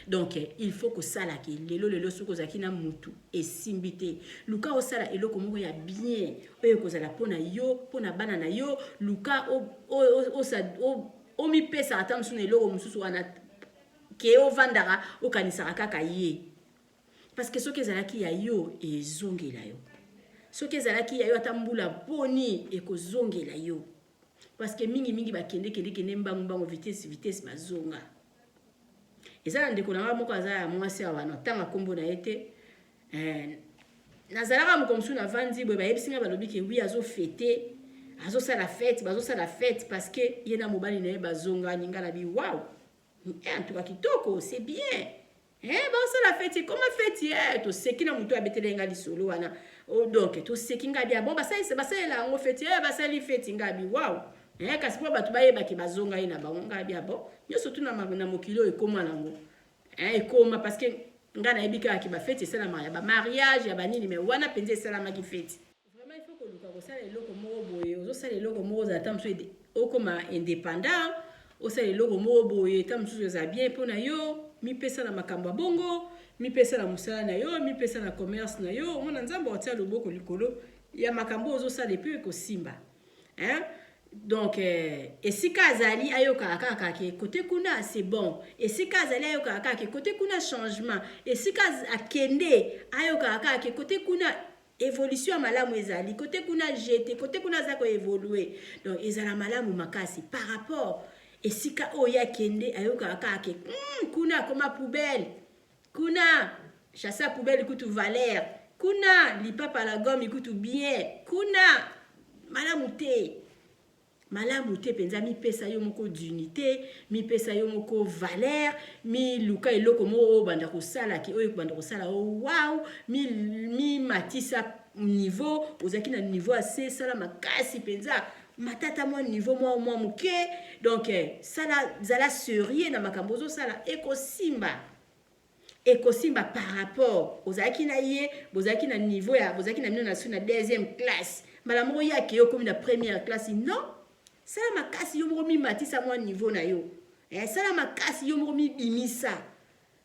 Donc il faut kosala ke lelo lelo soki ozalaki na mutu esimbi te luka osala eloko moko ya bien oyo ekozala mpo na yo mpo na bana na yo luka omipesa ata mosusu na eloko mosusu wana ke ovandaka okanisaka kaka ye parce que soki ezalaki ya yo ezongela yo soki ezalaki ya yo ata mbula boni ekozongela yo Parce que mingi mingi ba kende kende kende mbangu mbangu vitesse vitesse bazonga. Eza na ndeko na nga moko aza ya mwasi awa na tanga kombo na ye te. Eh, nazalaka moko mosusu navandi boye bayebisi nga balobi ke oui azo fete azosala fete bazosala fete parce que ye na mobali na ye bazongani nga na bi wow eh, en tout cas kitoko c'est bien Eh basala feti koma feti eh toseki na moto abetela nga lisolo wana oh, donc toseki nga bia bon basalisa basalela yango feti eh basali feti nga bi wow eh kasi mpo bato bayebaki bazonga ye na bango nga bia bon nyonso tu na, na mokili oyo ekoma nango eh ekoma parce que nga nayebi kaka ke bafeti esalamaka ya bamariage ya banini mais wana mpenza esalamaki feti Vraiment il faut koluka kosala eloko moko boye ozosala eloko moko ozala ta mosusu okoma indépendant osala eloko moko boye ta mosusu eza bien mpo na yo mipesa na makambo ya bongo mipesa na mosala na yo mipesa na commerce na yo omona nzambe akotia loboko likolo ya makambo oyo ozosala epuis ekosimba hein? Donc eh, esika azali ayokaka kaka ke kote kuna c'est bon esika azali ayokaka kaka ke kote kuna changement esika akende ayokaka kaka ke kote kuna Evolution ya malamu ezali kote kuna jete kote kuna aza ko evoluer donc ezala malamu makasi par rapport esika oyo ye akende ayokaka kaka ke mm, kuna akoma poubelle kuna chasse à poubelle kutu valeur kuna lipapa la gomme kutu bien kuna malamu te Malamu te penza mipesa yo moko dignite, mipesa yo moko valeur, miluka eloko moko oyo obanda kosala ke oyo ekobanda kosala yo wow, mimatisa niveau, ozalaki na niveau ya se, sala makasi penza, mata ata mwa niveau mwa mwa moke, donc sala zala serieux na makambo ozosala ekosimba. Ekosimba par rapport ozalaki na ye bozalaki na niveau ya bozalaki na bino na na deuxième classe mbala moko ye akei okomi na première classe non sala makasi yo moko mimatisa mwa niveau na yo eh, sala makasi yo moko mibimisa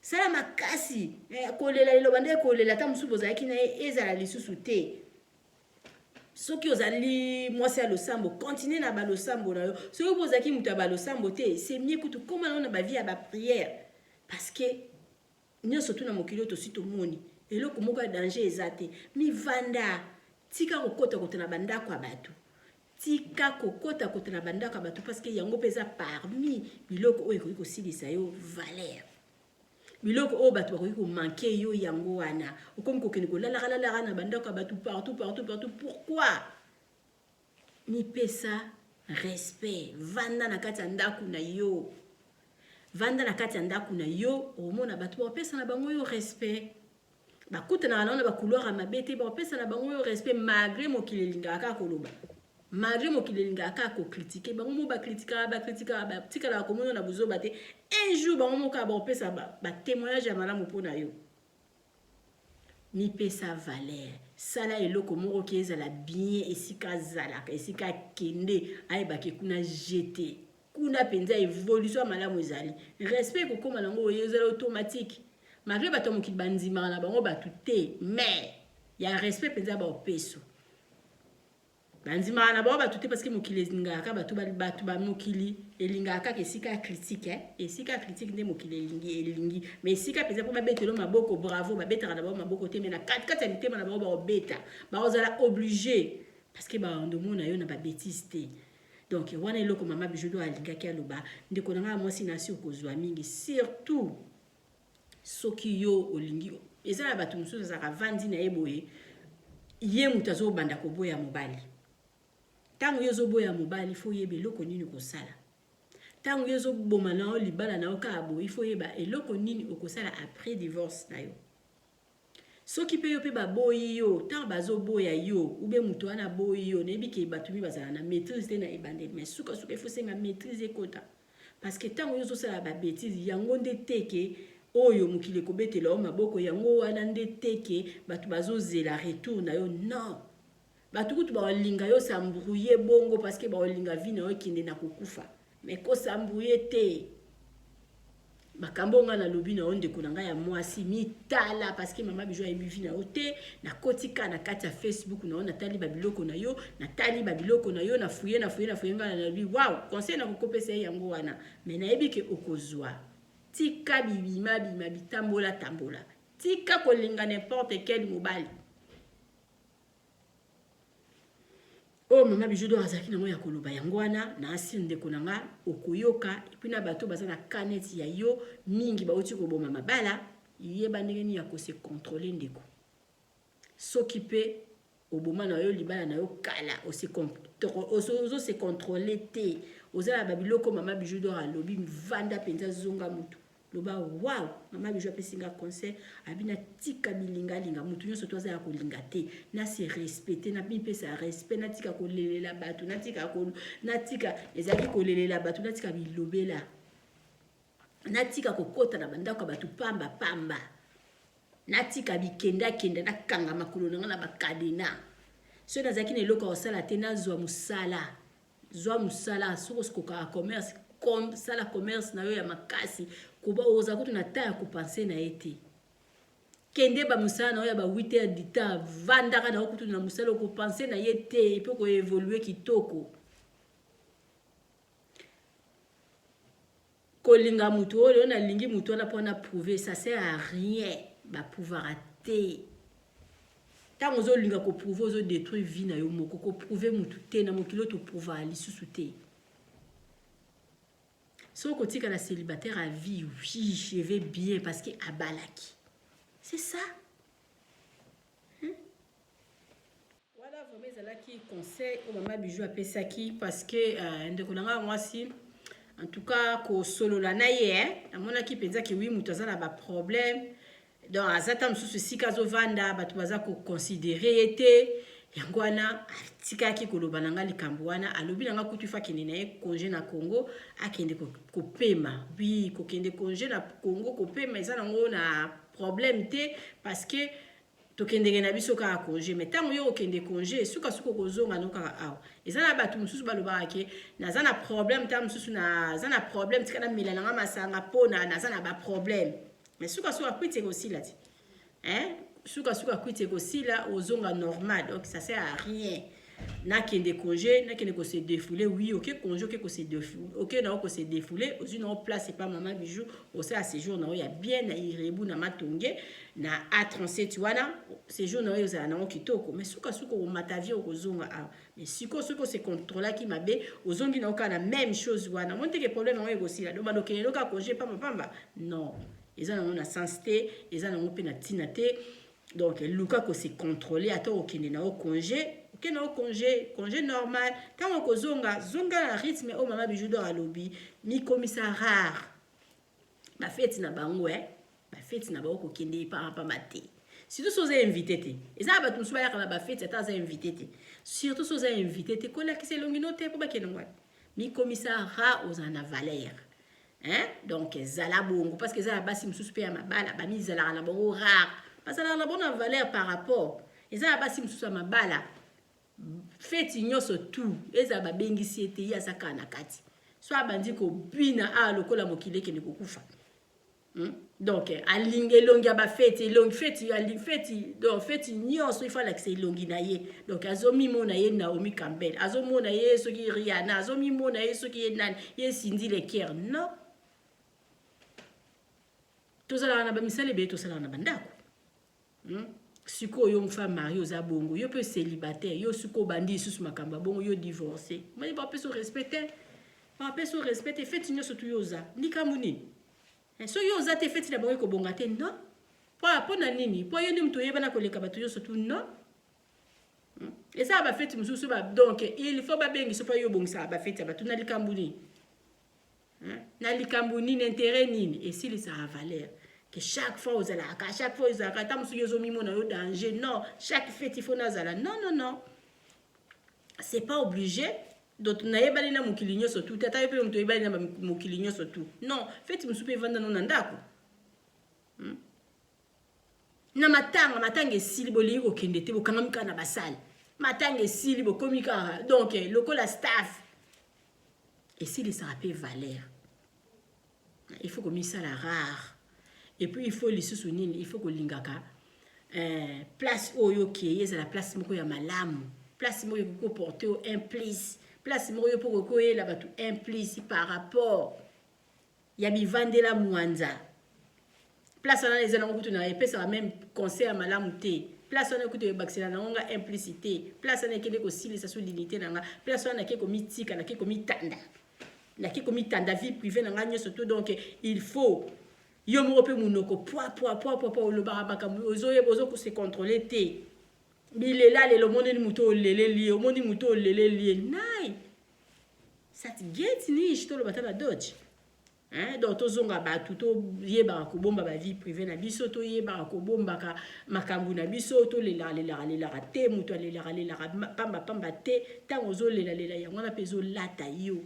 sala makasi eh, kolela liloba nde kolela ata mosusu bozalaki na ye ezala lisusu te soki ozali mwasi ya losambo continue na balosambo na yo soki bozalaki moto ya balosambo te c'est mieux kutu koma na yo na bavie ya baprière Parce que nionso tout na mokili oyo tosi tomoni eloko moko ya danger eza te. Mivanda tika kokota kota na bandako ya bato. Tika kokota kota na bandako ya bato parce que yango mpe eza parmi biloko oyo ekoki kosilisa yo valeur. Biloko oyo bato bakoki komanke yo yango wana. Okomi kokende kolalaka lalaka na bandako ya bato partout partout partout. Pourquoi? Mipesa respect. Vanda na kati ya ndako na yo. Vanda na kati ya ndako na yo, omona bato bakopesa na bango yo respect. Bakutanaka na yo na ba couloir ya mabe te, bakopesa na bango yo respect malgré mokili elingaka kaka koloba. Malgré mokili elingaka kaka ko critiquer, bango moko ba critiquaka, ba critiquaka, batikalaka komona na buzoba te. Un jour bango moko kaka bakopesa ba témoignage ya malamu mpo na yo. Mipesa valeur, sala eloko moko ke ezala bien esika azalaka, esika akende, ayeba ke kuna jete. Kuna penza evolution ya malamu ezali. Respect ekokoma nango oyo ezala automatique. Malgre bato ya mokili bandimaka na bango bato te, mais ya respect penza baopeso. Bandimaka na bango bato te parce que mokili elingaka kaka bato bato ba mokili elingaka kaka esika ya critique eh? Esika ya critique nde mokili elingi elingi mais esika penza mpo babetelo maboko bravo babetaka na bango maboko te mais na kati kati ya mitema na bango bakobeta bakozala oblige parce que baondomona yo na ba bêtise te. Donc wana eloko mama Bijou do alingaki aloba ndeko na ngai mwasi nasi okozwa mingi surtout soki yo olingi eza na bato mosusu azalaka vandi na ye boye ye moto azobanda koboya mobali ntango yo ozoboya mobali fo oyeba eloko nini kosala ntango yo ozoboma na yo libala na yo kaka boye fo oyeba eloko nini okosala après divorce na yo. Soki pe yo pe baboyi yo, tango bazo boya yo ou bien mutu wana aboyi yo, nayebi ke batu mingi bazalaka na maitrise te na ebandeli mais suka suka il faut senga maitrise ekota. Parce que tango yo ozo sala ba betises yango nde te ke oyo mokili ekobetela yo maboko, yango wana nde te ke batu bazo zela retour na yo non. Batu kutu bakolinga yo s'embrouiller bongo parce que bakolinga vie na yo ekende na kokufa. Mais ko s'embrouiller te. Makambo oyo ngai nalobi na yo ndeko na ngai ya mwasi, mitala parce que mama Bijou ayebi vie na yo te. Nakoti kaka na kati ya Facebook na yo, natali ba biloko na yo, natali ba biloko na yo, na fouiller, na fouiller, na fouiller, ngai nalobi wow, conseil nakokopesa ye yango wana. Mais nayebi ke okozwa. Tika bibima bima bitambola tambola. Tika kolinga n'importe quel mobali. Oyo mama Bijou d'or azalaki nango ya koloba yango wana na asile ndeko na nga okoyoka epuis na bato baza na cas neti ya yo mingi bauti koboma mabala yeba ndenge nini ya ko se contrôler ndeko soki pe oboma na yo libala na yo kala ozo se contrôler te oza na babiloko mama Bijou d'or alobi vanda mpenza zonga mutu Loba waouh maman Bijou apesi nga conseil abi na tika bilinga linga mutu nionso to aza ya kolinga te na se respecter na mipesa respect na tika kolelela batu na tika ko na tika ezalaki kolelela batu na tika bilobela na tika kokota na bandako ya batu pamba pamba na tika bikenda kenda na kanga makolo na nga na bakadena soki nazalaki na eloko ya kosala te nazwa mosala Zwa musala soki oskokaka commerce com, sala commerce na yo ya makasi koba oza kutu na temps ya kopense na ye te kende ba musala na yo ya ba 8 heures du temps vandaka na yo kutu na musala okopense na ye te epe okoevolue kitoko Kolinga mutu oyo lelo nalingi mutu wana po na prouver ça sert à rien ba prouvaka te tango ozo linga ko prouver ozo detruire vie na yo moko ko prouver mutu te na mokili oyo to prouvaka lisusu te soki okotikala célibataire à vie oui je vais bien parce que abalaki c'est ça hein? Wana vraiment ezalaki conseil oyo mama Bijou apesaki parce que euh, ndeko na ngai mwasi en tout cas kosolola na ye eh, namonaki mpenza ke wi moto aza na baproblème donc aza ta mosusu esika azovanda bato baza koconsidere ye te yango wana atikaki koloba na ngai likambo wana alobi na ngai kutu ifa akende na ye congé na congo akende kopema wi kokende congé na congo kopema eza nango na problème te parce que Tokendeke na biso kaka conge mais tango yo okende conge suka suka okozonga no kaka awa. Eza na batu mosusu balobaka ke naza na problème tango mosusu naza na problème tika namela na nga masanga po na naza na ba problème. Mais suka suka kwiti ekosila ti. Hein? Suka suka kwiti ekosila ozonga normal donc ça sert à rien. Nakende conge nakende ko se defouler oui oke conge oke ko se defouler oke na ko se defouler ozwi na place epa mama Bijou osala séjour na yo ya bien na Irebu na Matonge na A37 wana séjour na yo ezala nango kitoko mais suka suka okomata avion okozonga awa mais sikoyo soki ose controlaki mabe ozongi na yo kaka na même chose wana omoni teke problème yango ekosila donc bandokende no kaka congé pamba pamba non. Eza nango na sens te, eza nango mpe na ntina te. Donc luka ko se contrôler, ata okende na yo congé, okende na yo congé, congé normal. Ntango okozonga, zonga na rythme oyo mama Bijou d'Or alobi, mikomisa rare. Bafeti na bango, eh? Bafeti na bango kokende epambapamba te. Surtout so oza invité te. Eza na bato mosusu bayaka na bafeti ata aza invité te. Surtout so oza invité te, kolakisa elongi no te mpo bakende ngwani. Mikomisa rare, ozala na valeur. Hein? Donc zala bongo parce que eza na basi mosusu mpe ya mabala bamizalaka na bango rare, bazalaka na bango na valeur par rapport. Eza na basi mosusu ya mabala, feti nyonso tout ezala babengisi ye te, ye aza kaka na kati, so abandi kobina awa lokola mokili ekende kokufa. Donc alingi elongi ya bafeti, elongi feti, alingi feti. Donc feti nyonso ifo alakisa elongi na ye. Donc azomimona ye Naomi Campbell, azomona ye soki Rihanna, azomimona ye soki ye nani, ye Cindy Le Cœur. Non, tozalaka na bamisala ebele, tosalaka na bandako. Sikoyo yo femme mariée oza bongo, yo mpe célibataire, yo sikoyo obandi lisusu makambo ya bongo, yo divorcé, mani bapesa respect te, bapesa respect te. Feti nyonso tu yo oza likambo nini? Soki yo oza te, feti na bango ekobonga te. Non, mpo na nini? Mpo yo nde moto oyebana koleka bato nyonso tu? Non, eza ya bafeti mosusu. Donc il faut babengisa mpo yo obongisaka bafeti ya bato na likambo nini? Na likambo nini? Intérêt nini? Esilisaka valeur que chaque fois ozalaka, chaque fois ozalaka, ata mosusu ozomimona yo danger. Non, chaque fête il faut nazala. Non, non, non, c'est pas obligé. Donc nayebani na mokili nyonso tu te, ata yo mpe moto oyebani na mokili nyonso tu. Non, feti mosusu mpe evanda no na ndako. Na matanga, matanga esili, bolingi kokende te, bokangami kaka na basale. Matanga esili, bokomi kaka donc lokola staff. Esilisaka mpe valeur. Il faut komisala rare. Et puis il faut lisusu nini? Il faut kolingaka place oyo okei ezala place moko ya malamu, place moko ekoki koporte yo un plus, place moko yo mpo koki koyela bato un plus par rapport ya bivandela mwanza. Place wana eza nango kutu na epesaka même conseil ya malamu te. Place wana kutu ebakisela nango nga implicité te. Place wana ekende kosilisa so dignité na nga. Place wana nake komitika, nake komitanda, nake komitanda vie privée na nga nyonso to. Donc il faut yo moko mpe monoko pwa pwa pwa pwa pwa, olobaka makambo ozoyeba, ozokose contrôler te. Bilela lelo, omoneli moto oleleli ye, omoni moto oleleli ye nai ça geht nicht. Toloba ta na Deutsch, hein? Donc tozonga bato, toyebaka kobomba bavie privée na biso, toyebaka kobombaka makambo na biso. Tolelaka lelaka lelaka te, moto alelaka lelaka pamba pamba te. Ntango ozolelalela yango wana mpe ezolata yo.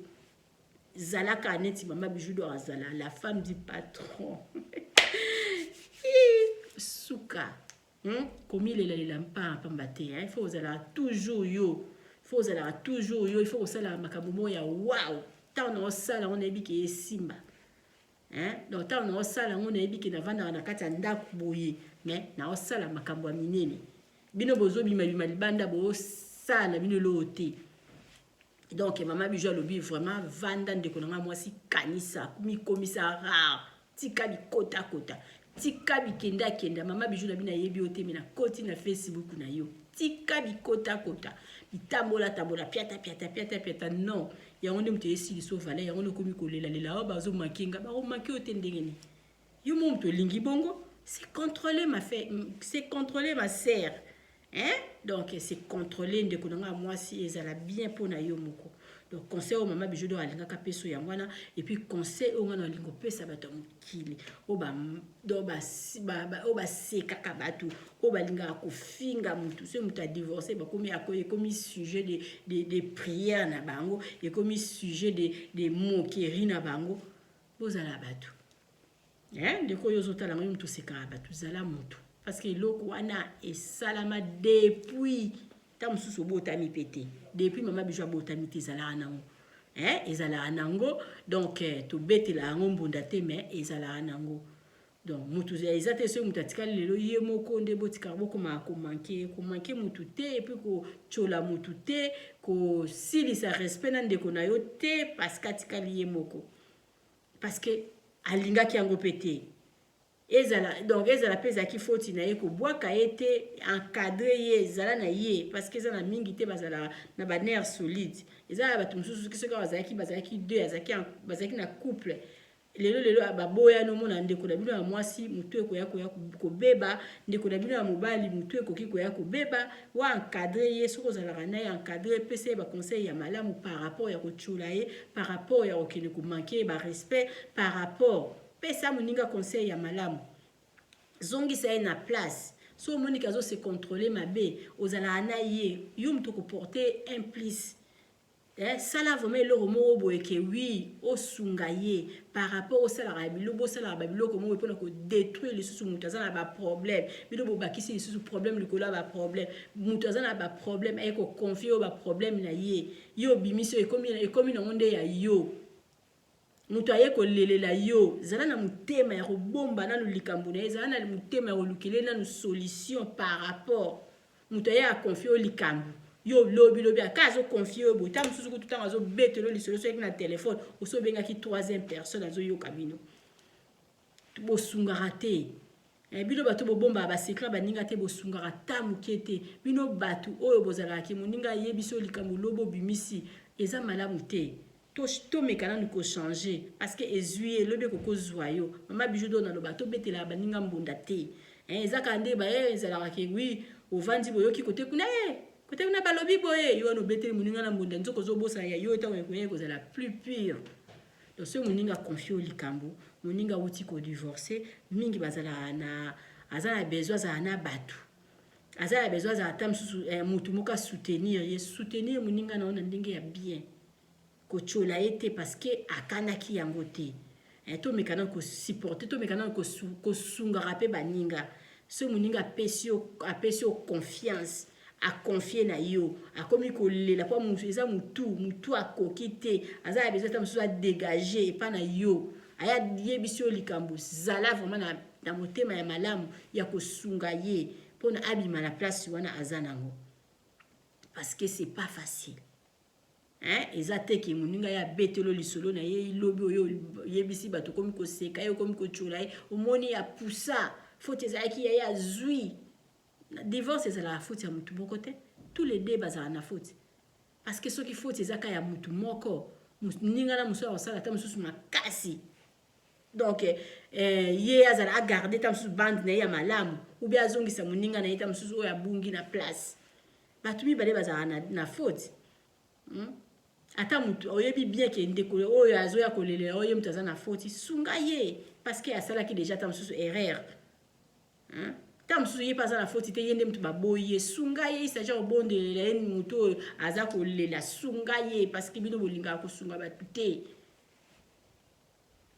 Zalaka neti mama Bijou d'Or azala, la femme du patron. Suka, Komilelalela mpamba pamba te. Il faut ozalaka toujours yo, il faut ozalaka toujours yo, il faut kosalaka makambo moko ya wow. Ntango na osala yango, nayebi ke esimba. Donc ntango na osala yango, nayebi ke navandaka na kati ya ndako boye, mais naosala makambo ya minene. Bino bozobimabima libanda, bosala na bino eloko te. Donc mama Bijou alobi vraiment, vanda ndeko na ngai mwasi, kanisa mikomisa rare, tika bikotakota, tika bikendakenda. Mama Bijou na bino ayebi yo te, me nakoti na Facebook na yo. Tika bikotakota, bitambola tambola, piata piata piata piata. Non, yango nde moto esilisi valeur, yango nde okomi kolelalela oyo bazomanke nga. Bakomanke yo te. Ndenge nini yo mo moto olingi bongo? C'est contrôler ma fe, c'est contrôler, ma sœur, hein? Donc c'est contrôler, ndeko na nga mwasi, ezala bien mpona yo moko. Donc conseil oyo mama Bijou d'Or alingaka peso yango wana. Et puis conseil oyo nga na olinga opesa bato ya mokili oyo basekaka bato, oyo balingaka kofinga motu soki moto adivorce, bakomi, ekomi sujet de prière na bango, ekomi sujet de moquerie na bango. Bozala bato. Ndeko oyo ozotala ngo, yo moto osekaka bato, zala motu, parce que eloko wana esalama depuis ta mosusu obotami mpe te, depuis mama Bijou abotami te, ezalaka nango, ezalaka nango. Donc tobetela yango mbunda te, mais ezalaka nango. Donc motu eza te soki moto atikali lelo ye moko nde botikaka, bokomaka komanke, komanke motu te, et puis kotyola motu te, kosilisa respect na ndeko na yo te parce que atikali ye moko, parce que alingaki yango mpe te. Ezala donc ezala mpe ezalaki foti na ye, kobwaka ye te, encadre ye, ezala na ye, parce que eza na mingi te bazala na banerf solide. Eza na bato mosusu soki soki bazalaki deux, bazalaki na couple. Lelo lelo baboyani, omona ndeko na bino ya mwasi motu ekoya koya kobeba, ndeko na bino ya mobali motu ekoki koya kobeba. Wa encadre ye soki ozalaka na ye, encadre, pesa ye baconseil ya malamu par rapport ya kotiola ye, par rapport ya kokende komanke ye barespect, par rapport pesa moninga conseil ya malamu, zongisa ye na place. So omoni ke azose contrôle mabe, ozalaka na ye, yo moto okoporte un plus. Eh, sala vraiment eloko moko boye ke oui osunga ye par rapport osalaka biloko, bosalaka babiloko moko mpona kodétruire lisusu moto aza na baproblème. Bino bobakisi lisusu problème likolo ya baproblème. Moto aza na baproblème, aye koconfie oyo baproblème na ye, ye obimisi oyo ekomi nango nde ya yo. Moto aye kolelela yo, zala na motema ya kobomba nanu likambo na ye, zala na motema ya kolukela ye nanu solution par rapport moto aye aconfie yo likambo. Yo lobi lobi aka azoconfie yo boye, ta mosusu kutu ntango azobetela yo lisolo, soki na telefone osi obengaki troisième personne azoyoka bino. Bosungaka te. Bino bato bobombaka basecret baninga te, bosungaka ta moke te. Bino bato oyo bozalaka ke moninga ayebisi oyo likambo, lobi obimisi, eza malamu te. Tomeka nanu kochange parce que ezwi ye, elobi ekoki kozwa yo. Mama Bijou do naloba, tobetelaka baninga mbunda te. Eza kaka nde baye ezalaka ke wi ovandi, boyoki kote kuna, kote kuna balobi boye, yo wana obeteli moninga na mbunda, nzoko ozobosana ya yo ntango ekoya ekozala plus pire. Donc soki moninga aconfie yo likambo, moninga awuti kodivorce, mingi bazalaka na, aza na besoin azala na bato, aza na besoin azala ata mosusu motu moko asoutenir ye. Soutenir moninga na yo na ndenge ya bien, kotiola ye te parce que akanaki yango te. Tomeka nano kosupporte, tomeka nano kosungaka mpe baninga. Soki moninga apesi yo confiance, aconfie na yo, akomi kolela mpo eza motu akoki te, aza na besoin ata mosusu adégage epa na yo, aya yebisi yo likambo, zala vraiment na motema ya malamu ya kosunga ye mpona abima na place wana aza nango, parce que c'est pas facile, hein? Eza te ke moninga ye abeteli lisolo na ye, lobi oyo oyebisi bato, okomi koseka ye, okomi kotiola ye. Omoni ya pusa faute ezalaki ya ye, azwi divorce. Ezalaka faute ya motu moko te, tous les deux bazala na faute, parce que soki faute ezaka ya motu moko, moninga na mosusu akosala ata mosusu makasi. Donc ye azala agarde ta mosusu bande na ye ya malamu, ou bien azongisa moninga na ye ta mosusu oyo abungi na place. Bato mibale bazalaka na faute, Ata motu oyebi bien ke ndeko oyo azoya kolelela oyo, ye moto aza na faute, sunga ye parce que asalaki déjà ata mosusu erreur, hein? Ta mosusu ye mpe aza na faute te, ye nde moto baboyi ye. Sunga ye, il s'agit kobondelela ye. Motu oyo aza kolela, sunga ye, parce que bino bolingaka kosunga bato te.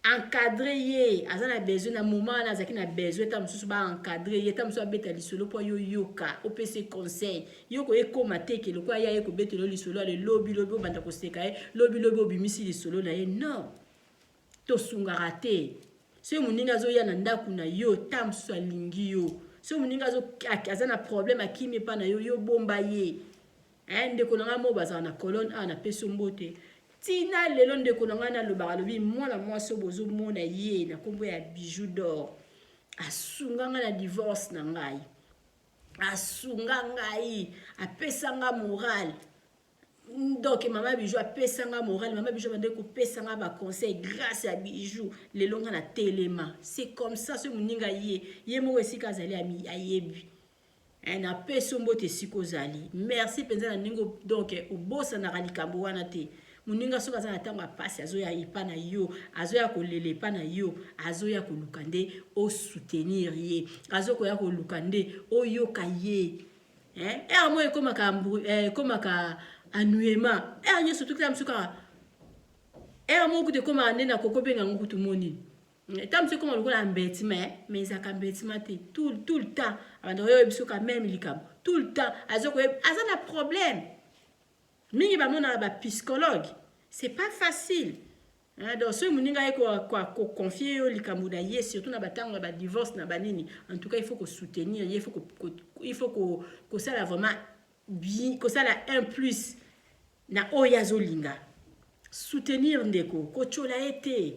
Encadre ye, aza na besoin na moment wana, azalaki na besoin ta mosusu baencadre ye, ta mosusu abeta lisolo mpo yo yoka, opesa conseil. Yo koyekoma te ke lokola ye aye kobetela yo lisolo, ale lobi lobi obanda koseka ye, lobi lobi obimisi lisolo na ye. Non, tosungaka te. Soki moninga azoya na ndako na yo, ta mosusu alingi yo. Soki moninga aza na problème, akimi epa na yo, yo bomba ye. Ndeko na ngai moko bazala na colonne awa, napesi yo mbote ntina lelo. Ndeko na ngai nalobaka, alobi mwana mwasi oyo bozomona ye na nkombo ya Bijou d'Or asunga ngai na divorce na ngai, asunga ngai, apesa nga morale. Donc mama Bijou apesa nga morale, mama Bijou abandaki kopesa nga baconseil. Grâce ya Bijou, lelo nga na telema. C'est comme ça. Soki moninga ye, ye moko esika azali ayebi. Napesi yo mbote esika ozali. Merci mpenza na ndenge donc obosanaka likambo wana te. Moninga soki aza na ntango ya pasi, azoya epa na yo, azoya kolela epa na yo, azoya koluka nde osoutenir ye, azokoya koluka nde oyoka ye. Heure moko ekomaka ennuiement, heure nyonso tokila mosusu kaka, heure moko kutu ekomaka nde nakoki obenga yango kutu monini, ta mosusu ekoma lokola embêtement, mais ezalaka embêtement te. Tout le temps abanda koyoba biso quand même likambo, tout le temps azokoyeba aza na problème. Mingi bamonaka bapsychologue, c'est pas facile, hein? Donc soki moninga ye koconfie yo likambo na ye, surtout na batango ya badivorce na banini, en tout cas il faut kosoutenir ye, il faut kosala vraiment bien, kosala un plus na oyo azolinga. Soutenir ndeko, kotiola ye te,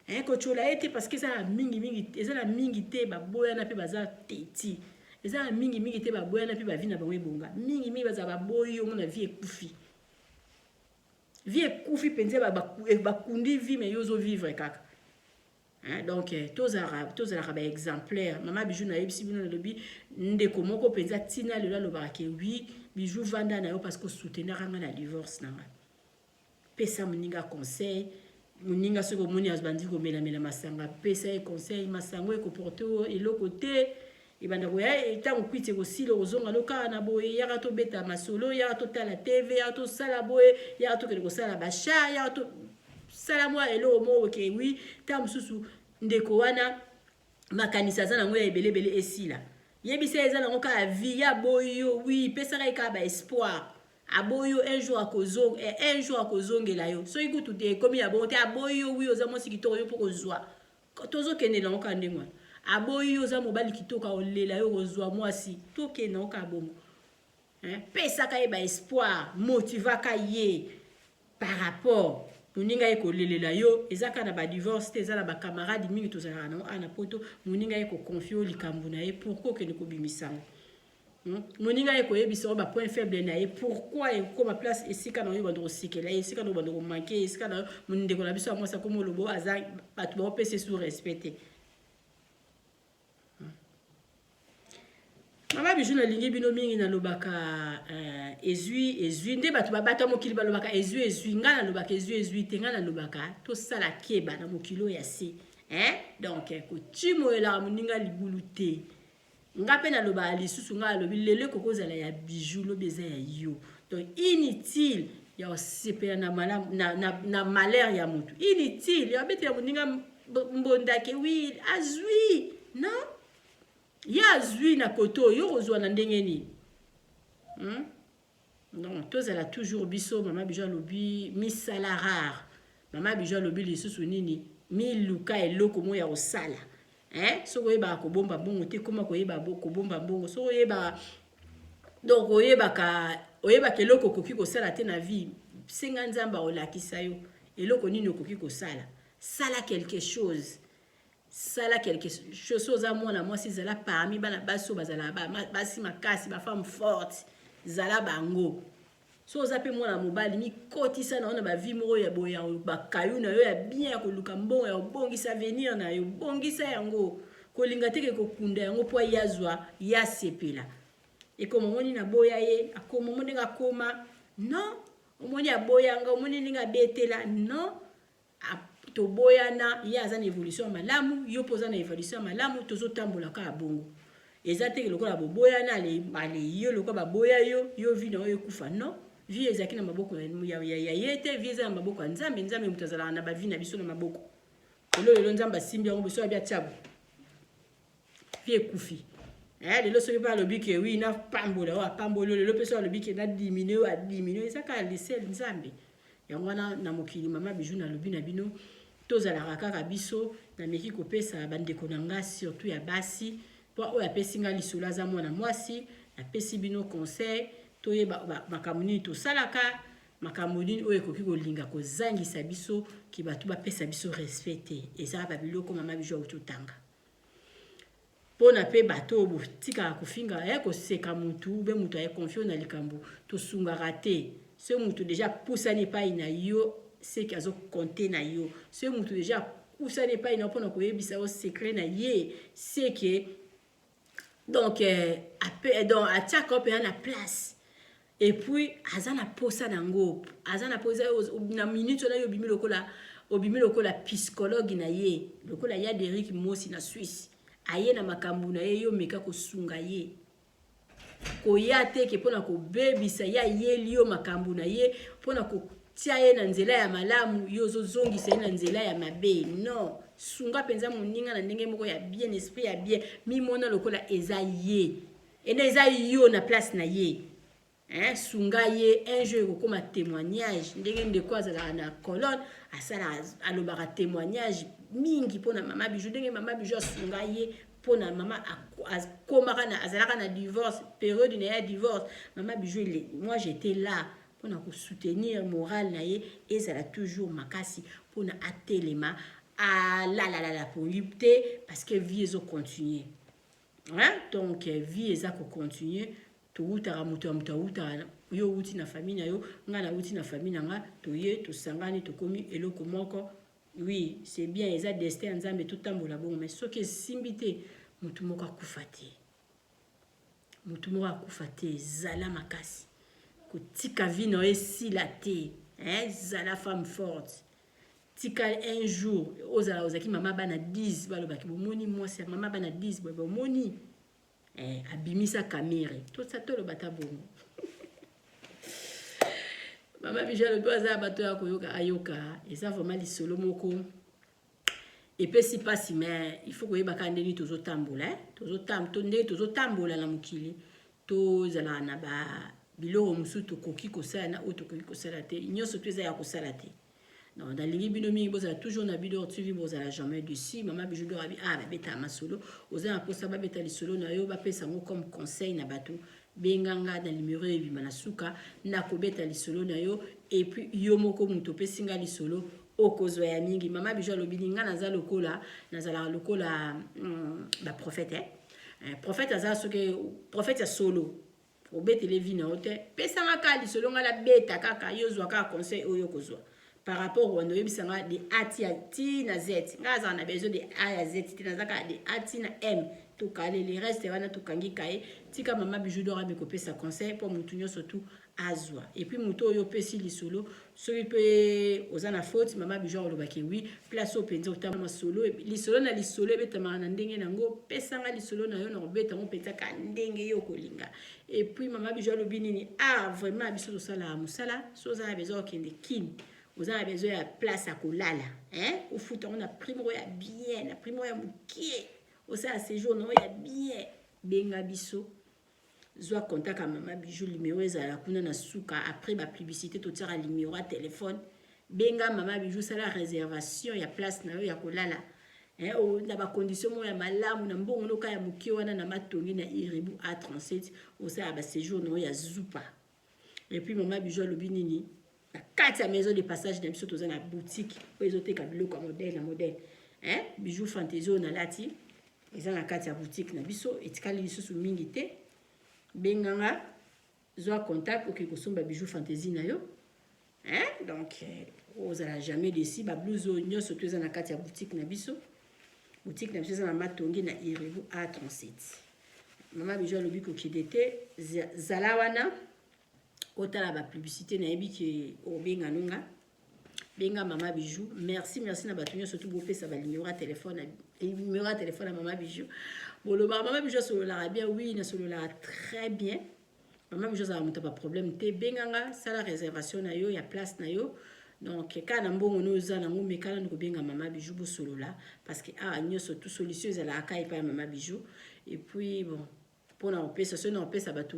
hein, kotiola ye te, parce que eza na mingimingi, eza na mingi te baboyana mpe baza teti, eza na mingimingi te baboyana mpe bavie na bango ebonga. Mingimingi bazala baboyi, yo mona vie ekufi, vie ekufi mpenza, bakundi vie, mais yo ozovivre kaka. Hein, donc eh, tozalaka tozalaka ba exemplaire. Mama Bijou nayebisi bino, nalobi ndeko moko mpenza ntina lelo alobaka ke oui Bijou vanda na yo parce que osoutenaka nga na divorce na nga. Pesa moninga conseil, moninga soki omoni abandi komelamela masanga, pesa ye conseil. Masango ekoporte eloko te, ebanda koya ntango kwiti ekosila, okozonga no kaka na boye. Yaka tobeta masolo, yaka totala TV, yaka tosala boye, yaka tokende kosala basha, yaka tosala mwa eloko moko ke wi. Ntango mosusu ndeko wana makanisi aza nango ya ebelebele esila, yebisa eza nango kaka vie ya boyi yo. Wi, pesaka ye kaka baespoir. Aboyi yo, un jour akozonga, un jour akozongela yo. Soki kutu te ekomi ya bongo te, aboyi yo, wi, oza mwasi kitoko, yo mpo kozwa, tozokende nango kaka ndenge wana. Aboyi yo, oza mobali kitoko, aolela yo, kozwa mwasi, tokende nango kaka bongo. Pesaka ye baespoir, motivaka ye par rapport moninga ye kolelela yo. Eza kaka na badivorce te, eza na bacamarade mingi tozalaka nango awa na Poto. Moninga ye koconfie yo likambo na ye, pourquoi okende kobimisa yango? Moninga ye koyebisa yo bapoint faible na ye, pourquoi ekoma place esika na yo bando kosikela ye, esika na yo bando komanke, esika na yo ndeko na biso ya mwasi akoma olobo aza bato baopesa su respect te? Mama Bijou, nalingi bino mingi. Nalobaka ezwi ezwi nde bato bato ya mokili balobaka ezwi ezwi. Ngai nalobaka ezwi ezwi te. Ngai nalobaka tosala keba na mokili oyo ya se, hein? Donc kotimoyelaka moninga libulu te. Nga mpe nalobaka lisusu, ngai alobi lelo ekoki kozala ya Bijou, lobi eza ya yo. Donc inutile ya kosepela na, malamu, na malheur ya motu, inutile ya kobetela moninga mbondake wi azwi. Non, ye azwi na kote oyo, yo kozwa na ndenge nini? Non, tozala toujours biso. Mama Bijou alobi misala rare. Mama Bijou alobi lisusu nini? Miluka eloko moko ya kosala, hein? Soki oyebaka kobomba mbongo te, koma koyeba kobomba mbongo. Soki oyebaka, donc oyebaka, oyebaka eloko okoki kosala te na vie, senga Nzambe aolakisa yo eloko nini okoki kosala. Sala quelque chose, sala quelque chose. Oza mwana mwasi, zala parmi bana basi oyo bazalaka basi makasi, bafemme forte, zala bango. So oza mpe mwana mobali, mikotisa na yo na bavie moko ya boye ya bakayu na yo ya bien, ya koluka mbongo, ya kobongisa avenir na yo. Bongisa yango, kolinga teke kokunda yango mpo ye azwa, ye asepela. Ekoma omoni naboya ye, akoma omoni ndenge akoma. Non, omoni aboyanga, omoni ndenge abetela. Non, toboyana, ye aza na évolution ya malamu, yo mpo oza na évolution ya malamu, tozotambola kaka bongo. Eza teke lokola boboyana, ale yo lokola baboya yo, yo vie na yo ekufa. Non, vie ezalaki na maboko ya ye te, vie eza na maboko ya Nzambe. Nzambe moto azalaka na bavie na biso na maboko. Lelo lelo Nzambe asimbi yango, biso abi atia bo vie ekufi. Lelo soki mpe alobi ke wi napambola oyo, apamboli oyo. Lelo mpe soki alobi ke nadimine oyo, adimine oyo. Eza kaka lisele Nzambe. Yango wana na mokili, mama Bijou nalobi na bino, tozalaka kaka biso. Nameki kopesa bandeko na nga, surtout ya basi, mpo oyo apesi nga lisolo aza mwana mwasi. Napesi bino conseil, toyeba makambo nini tosalaka, makambo nini oyo ekoki kolinga kozangisa biso ke bato bapesa biso respect te. Eza babiloko mama Bijou auti otanga mpona mpe bato oyo botikaka kofinga, ya koseka mutu be mutu aye confie na likambo. Tosungaka te. Soki mutu deja apusani epai na yo, seki azokonte na yo. Soki mutu deja apusani epai na yo mpona koyebisa yo secret na ye, seke donc ape, donc atiaka yo mpenza na place. Et puis aza na posa nango, aza na posa na minute wana. Yo obimi lokola, obimi lokola psychologue na ye, lokola ya Derik Mosi na Suisse, aye na makambo na ye, yo meka kosunga ye. Koya te ke mpona kobebisa ye. Ayeli yo makambo na ye mpona kotia ye na nzela ya malamu, yo ozozongisa ye na nzela ya mabe. Non, sunga mpenza moninga na ndenge moko ya bien, esprit ya bien. Mimona lokola eza ye ene, eza yo na place na ye, hein? Sunga ye, un jour ekokóma témoignage. Ndenge ndeko azalaka na colonne, asala, alobaka témoignage mingi mpona mama Bijou, ndenge mama Bijou asunga ye mpona mama akomaka na, azalaka na divorce, période na ye ya divorce. Mama Bijou, moi j'étais là mpona kosoutenir morale na ye, ezala toujours makasi mpona atelema, alalalala pongi te, parce que vie ezocontinue, hein? Donc vie eza kocontinue. Towutaka moto ya moto awutaka, yo owuti na famille na yo, ngai nawuti na famille na nga, toye tosangani, tokomi eloko moko. Oui, c'est bien, eza destin ya Nzambe totambola bongo, mais soki esimbi te, motu moko akufa te. Motu moko akufa te, zala makasi. Kotika vie na yo esila te. Hein? Zala femme forte. Tika un jour ozala ozalaki mama bana 10 balobaki bomoni mwasi ya mama bana 10 boye bomoni eh, abimisa kamere tosa toloba ta bongo mama bijou alobi aza ya bato ya koyoka ayoka eza vraiment lisolo moko epesi mpasi mais il faut koyeba kaka ndenge tozotambola eh? ndenge tozotambola na mokili tozalaka na ba biloko mosusu tokoki kosala na oyo tokoki kosala te nyonso to eza ya kosala te. Donc nalingi bino mingi bozala toujours na Bidor TV, bozala jamais dessus. Mama Bijou Dor abi ah babeta masolo, oza na posa babeta lisolo na yo, bapesa yango comme conseil na bato. Benga nga na numero ebima na suka, nakobeta lisolo na yo et puis yo moko moto opesi nga lisolo okozwa ya mingi. Mama Bijou alobi ni nga naza lokola nazalaka lokola ba prophète eh? Eh, prophète aza soki prophète ya solo obetele vie na yo te, pesa nga kaka lisolo nga nabeta kaka yo zwa kaka conseil oyo okozwa par rapport wanda oyebisa nga de A ti ya ti na Z. Nga azala na besoin de A ya Z te, naza kaka de A ti na M, tokale le reste wana tokangi kaye. Tika mama Bijou Dor abe kopesa conseil mpo motu nyonso tu azwa. Et puis motu oyo opesi lisolo soki mpe oza na faute, mama Bijou akolobaki oui place oyo mpenza otama masolo lisolo na lisolo ebetamaka na ndenge nango. Pesanga lisolo na yo na kobeta yango mpenza ka ndenge yo okolinga. Et puis mama Bijou alobi nini? Ah vraiment biso tosalaka mosala, so oza na besoin okende Kin, oza na besoin ya place ya kolala hein, ofuta yango na prix moko ya bien, na prix moko ya mokie, osala séjour na yo ya bien, benga biso, zwa contact ya mama Bijou, numéro ezala kuna na suka après ba publicité totiaka numéro ya téléphone. Benga mama Bijou, sala réservation ya place na yo ya kolala eh, na bacondition moko ya malamu na mbongo noka ya moke wana na Matongi na Iribu A37, osala ba séjour na yo ya zupa. Et puis mama Bijou alobi nini? Na kati ya maison de passage na biso toza na boutique oyo ezoteka biloko ya modèle na modèle hein? Bijou fantaisie oyo nalati eza na kati ya boutique na biso, etikali lisusu mingi te. Benganga, zwa contact, okoki kosomba bijou fantaisie na yo hein? Donc ozala jamais déçu. Ba blouse oyo nyonso to eza na kati ya boutique na biso. Boutique na biso eza na Matongi na Iribu A37. Mama Bijou alobi kokende te, zala wana otala ba publicité, nayebi ke obenga nonga benga mama Bijou. Merci, merci na bato nyonso tu bopesa ba numéro ya téléphone, numéro ya téléphone ya mama Bijou. Bolobaka mama Bijou asololaka bien. Oui, nasololaka très bien. Mama Bijou azalaka moto ya baproblème te. Benganga, sala réservation na yo ya place na yo. Donc kaka na mbongo no oza nango, mekana nde kobenga mama Bijou, bosolola, parce que awa nyonso tu solution ezalaka kaka epai ya mama Bijou. Et puis bon, mpona kopesa soki na kopesa bato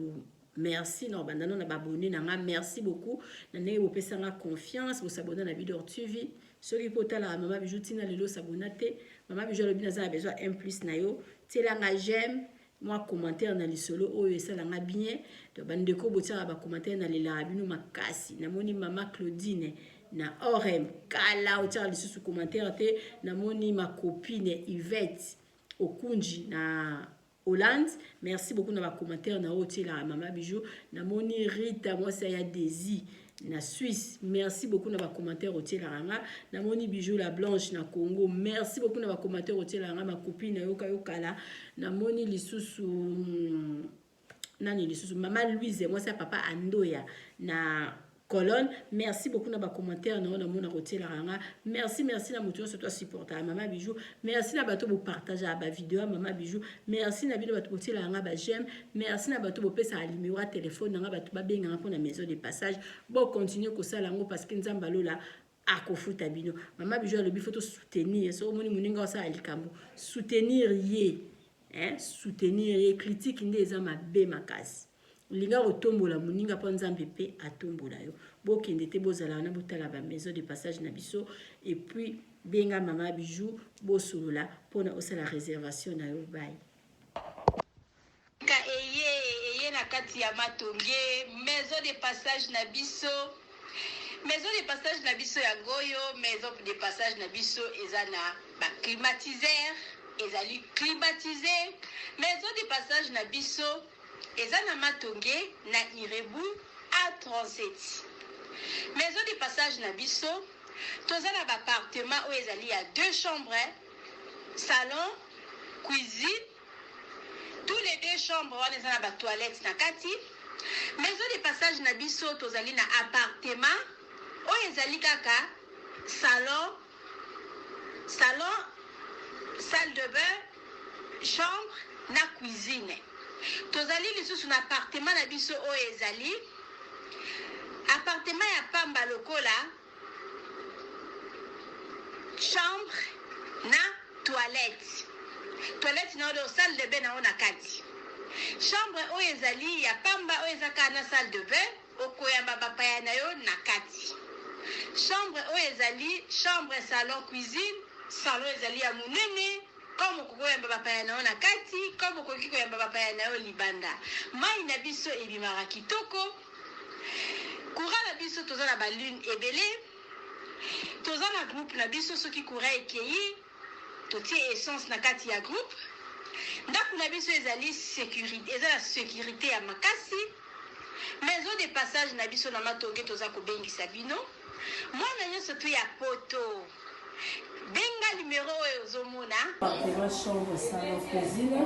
merci na kobanda no na baabonnés na nga, merci beaucoup na ndenge bopesanga confiance bosabona na Bidor TV. Soki mpo otalaka mama Bijou ntina lelo osabona te, mama Bijou alobi naza na besoin un plus na yo, tielanga j'aime, mwa commentaire na lisolo oyo esalanga bien. Donc bandeko botiaka bacommentaire, nalelaka bino makasi. Namoni mama Claudine na Orem, kala otiaka lisusu commentaire te. Namoni ma copine Yvette Okunji na Hollande, merci beaucoup na bacommentaire na oyo otielaka mama Bijou. Namoni Rita mwasi ya Desi na Suisse, merci beaucoup na bacommentaire otielaka nga. Namoni Bijou la Blanche na Congo, merci beaucoup na bacommentaire otielaka nga, macopine nayoka yo kala. Namoni lisusu nani lisusu? Mama Louise mwasi ya papa Andoya na Colonne, merci beaucoup na bacommentaire na yo namona kotielaka nga. Merci, merci na moto nyonso to asupportaka mama Bijou. Merci na bato bopartageaka bavideo ya mama Bijou. Merci na bino bato botielaka nga baj'aime. Merci na bato bopesaka numéro ya telefone na nga, bato babengaka mpona maison de passage. Bocontinue kosala yango parce que Nzambe alola akofuta bino. Mama Bijou alobi faut tosoutenir. Soki omoni moninga osala likambo, soutenir ye hein? Soutenir ye. Critique nde eza mabe makasi. Linga kotombola moninga mpo Nzambe mpe atombola yo. Bokende te, bozala wana, botala ba maison de passage na biso et puis benga mama Bijou, bosolola mpona osala réservation na yo. Bye. Ka eye eye na kati ya Matonge, maison de passage na biso. Maison de passage na biso yango oyo. Maison de passage na biso eza na baclimatiseur, ezali climatisé. Maison de passage na biso eza na Matonge na Irebu A37. Maison de passage na biso. Toza na ba appartement oyo ezali ya deux chambres, salon, cuisine, tous les deux chambres wana eza na ba toilettes na kati. Maison de passage na biso tozali na appartement oyo ezali kaka salon, salon, salle de bain, chambre na cuisine. Tozali lisusu na appartement na biso oyo ezali appartement ya pamba lokola chambre na toilette. Toilette na yo salle de bain na yo na kati. Chambre oyo ezali ya pamba oyo eza kaka na salle de bain, okoyamba bapaya na yo na kati. Chambre oyo ezali chambre salon cuisine, salon ezali ya monene comme okoki koyamba bapaya na yo na kati, comme okoki koyamba bapaya na yo libanda. Mai na biso ebimaka kitoko. Courant na biso toza na ba lune ebele. Toza na groupe na biso soki courant ekeyi totie essence na kati ya groupe. Ndako na biso ezali securite, eza na securite ya makasi. Maison de passage na biso na Matonge toza kobengisa bino. Mwana nyonso tu ya poto. Benga numero oyo ozomona. Appartement, chambre, salon, cuisine.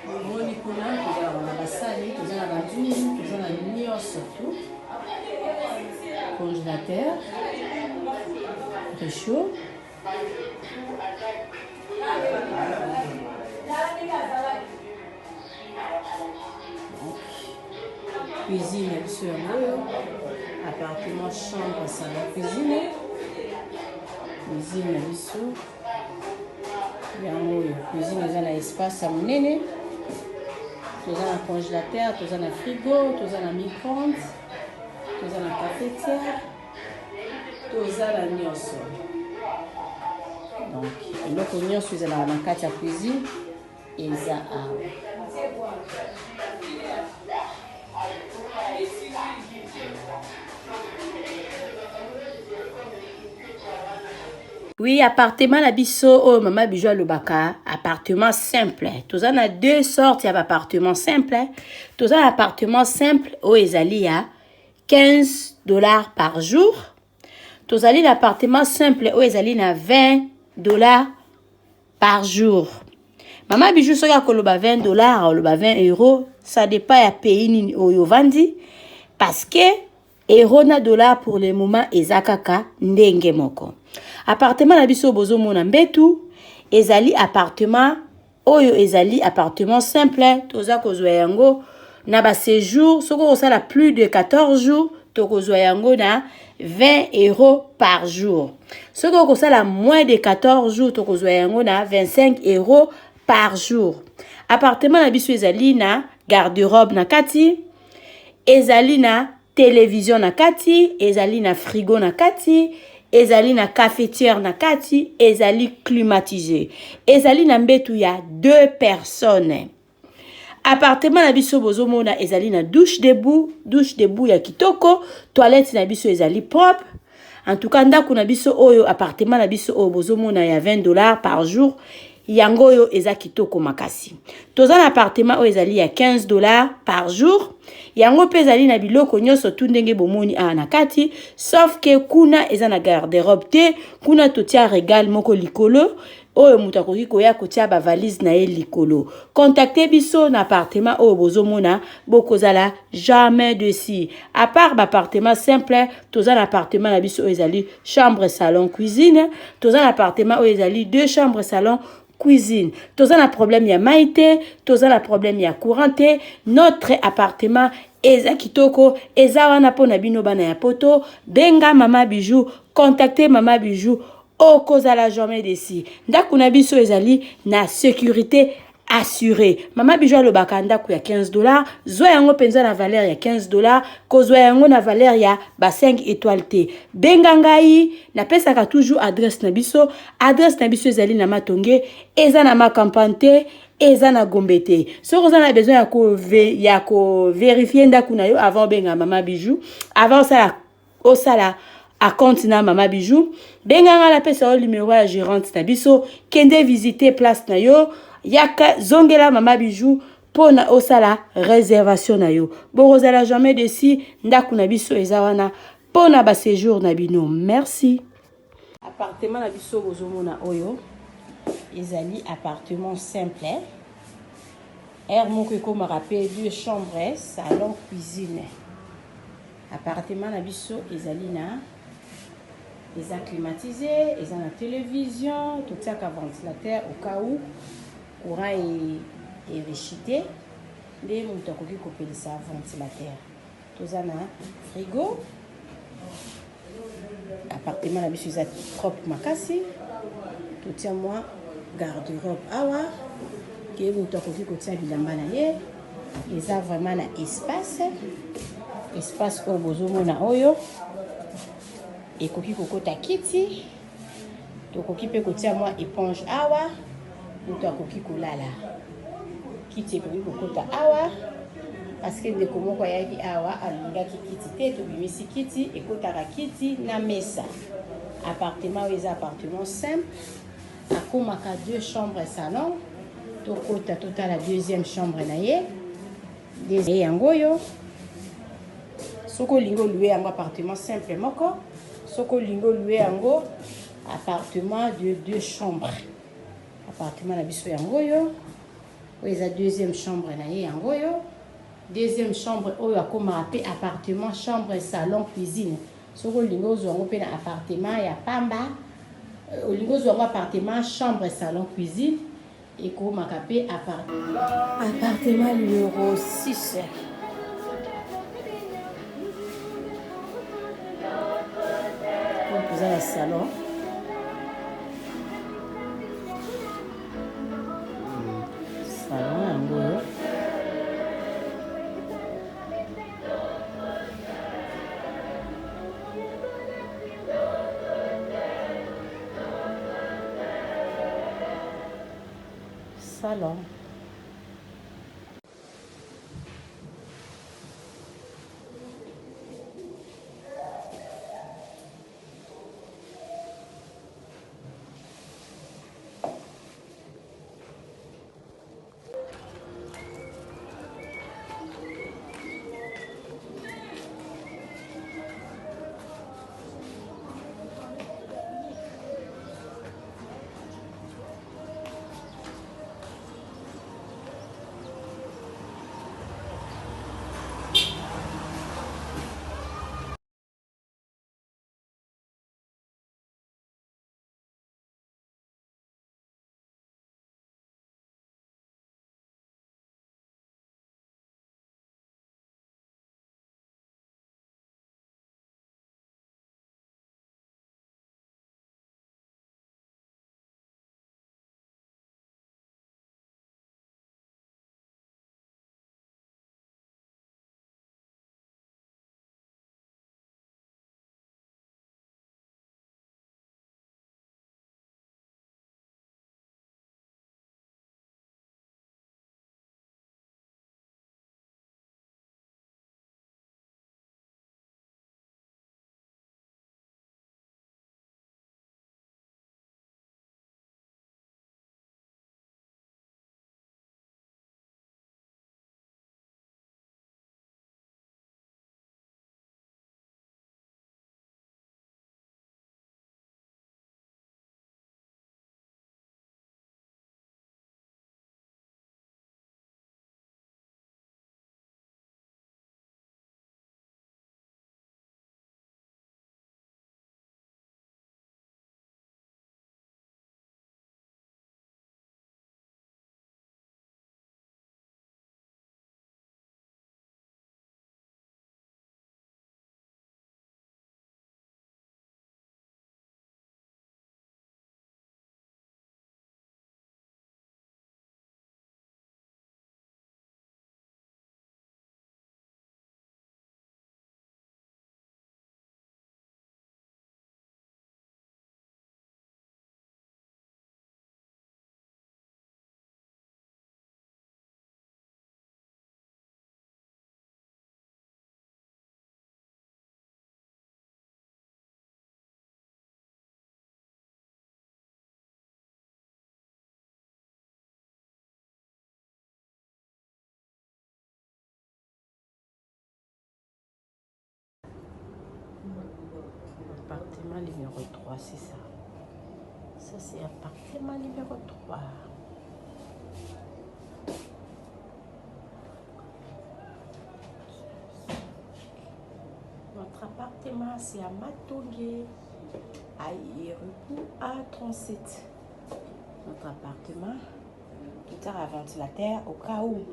Omoni kuna tozalaka na basani, toza na banzungu, toza na nyonso tu. Congélateur, réchaud. Cuisine na biso yango oyo, appartement, chambre, salon, cuisine. Cuisine na biso yango oyo, cuisine eza na espace ya monene. Toza na congélateur, toza na frigo, toza na micro-ondes, toza na cafetière, toza na nyonso. Donc eloko nyonso ezalaka na kati ya cuisine eza awa. Oui, appartement na biso oyo mama Bijou alobaka appartement simple. Toza na deux sortes ya appartement simple. Toza na appartement simple oyo ezali ya 15 $ par jour. Tozali na appartement simple oyo ezali na 20 $ par jour. Mama Bijou soki akoloba 20 $, aloba 20 €, ça dépend ya pays nini oyo ovandi, parce que euro na dollar pour le moment eza kaka ndenge moko. Appartement na biso bozomona mbetu ezali appartement oyo ezali appartement simple, toza kozwa yango na ba séjour. Soki okosala plus de 14 jours, tokozwa yango na 20 € par jour. Soki okosala moins de 14 jours, tokozwa yango na 25 € par jour. Appartement na biso ezali na garde-robe na kati, ezali na télévision na kati, ezali na frigo na kati, ezali na cafetière na kati, ezali climatisé, ezali na mbetu ya deux personnes. Appartement na biso bozomona ezali na douche debout, douche debout ya kitoko, toilette na biso ezali propre. En tout cas ndako na biso oyo, appartement na biso oyo bozomona ya 20 $ par jour, yango oyo eza kitoko makasi. Toza na appartement oyo ezali ya 15 $ par jour, yango mpe ezali na biloko nyonso tu ndenge bomoni awa na kati, sauf que kuna eza na garde-robe te. Kuna totia regale moko likolo oyo moto akoki koya kotia bavalise na ye likolo. Contacte biso na appartement oyo bozomona, bokozala jamais déçus. À part baappartement simple, toza na appartement na biso oyo ezali chambre, salon, cuisine. Toza na appartement oyo ezali deux chambres, salon, cuisine. Toza na problème ya mai te, toza na problème ya courant te. Notre appartement eza kitoko, eza wana mpona bino bana ya poto. Benga mama Bijou, contacte mama Bijou, okozala jamais déçu. Ndako na biso ezali na sécurité assuré. Mama Bijou alobaka ndako ya 15 $, zwa yango mpenza na valeur ya 15 $, kozwa yango na valeur ya ba 5 étoiles te. Benga ngai, napesaka toujours adresse na biso. Adresse na biso ezali na Matonge, eza na Macampagne te, eza na Gombe te. Soki oza na besoin ya kovérifier ndako na yo avant obenga mama Bijou, avant osala acompte na mama Bijou, benga nga, napesa yo numéro ya gérante na biso. Kende visiter place na yo, yaka zongela mama Bijou mpona osala réservation na yo. Bokozala jamais déçus. Ndako na biso eza wana mpona baséjour na bino. Merci. Appartement na biso bozomona oyo ezali appartement simple. Aire moko ekomaka mpe deux chambres, salon, cuisine. Appartement na biso ezali na eza climatisé, eza na télévision, totiaka ventilateur au cas où courant erechite nde moto akoki kopelisa ventilateur. Toza na frigo. Appartement na biso eza propre makasi. Totia mwa garde-robe awa ke moto akoki kotia bilamba na ye. Eza vraiment na espace. Espace oyo bozomona oyo ekoki kokota kiti, tokoki mpe kotia mwa éponge awa, moto akoki kolala. Kiti ekoki kokota awa parce que ndeko moko ayaki awa alingaki kiti te, tobimisi kiti, ekotaka kiti na mesa. Appartement oyo eza appartement simple, akomaka deux chambres salon. Tokota totala deuxième chambre na ye. Ye yango oyo, soki olingi olue yango appartement simple moko, soki olingi olue yango appartement de deux chambres. Appartement na biso yango oyo, oyo eza deuxième chambre na ye yango oyo. Deuxième chambre oyo akomaka mpe appartement chambre salon cuisine. Soki olingi ozwa yango mpe na appartement ya pamba, olingi ozwa yango appartement chambre salon cuisine, ekomaka mpe appartement numéro 6. Toza na salon. Salon yango oyo. Salon. Appartement numéro 3, c'est ça. Ça c'est appartement numéro 3. Notre appartement c'est à Matonge, à Irupu A37. Notre appartement, tout à ventilateur au cas où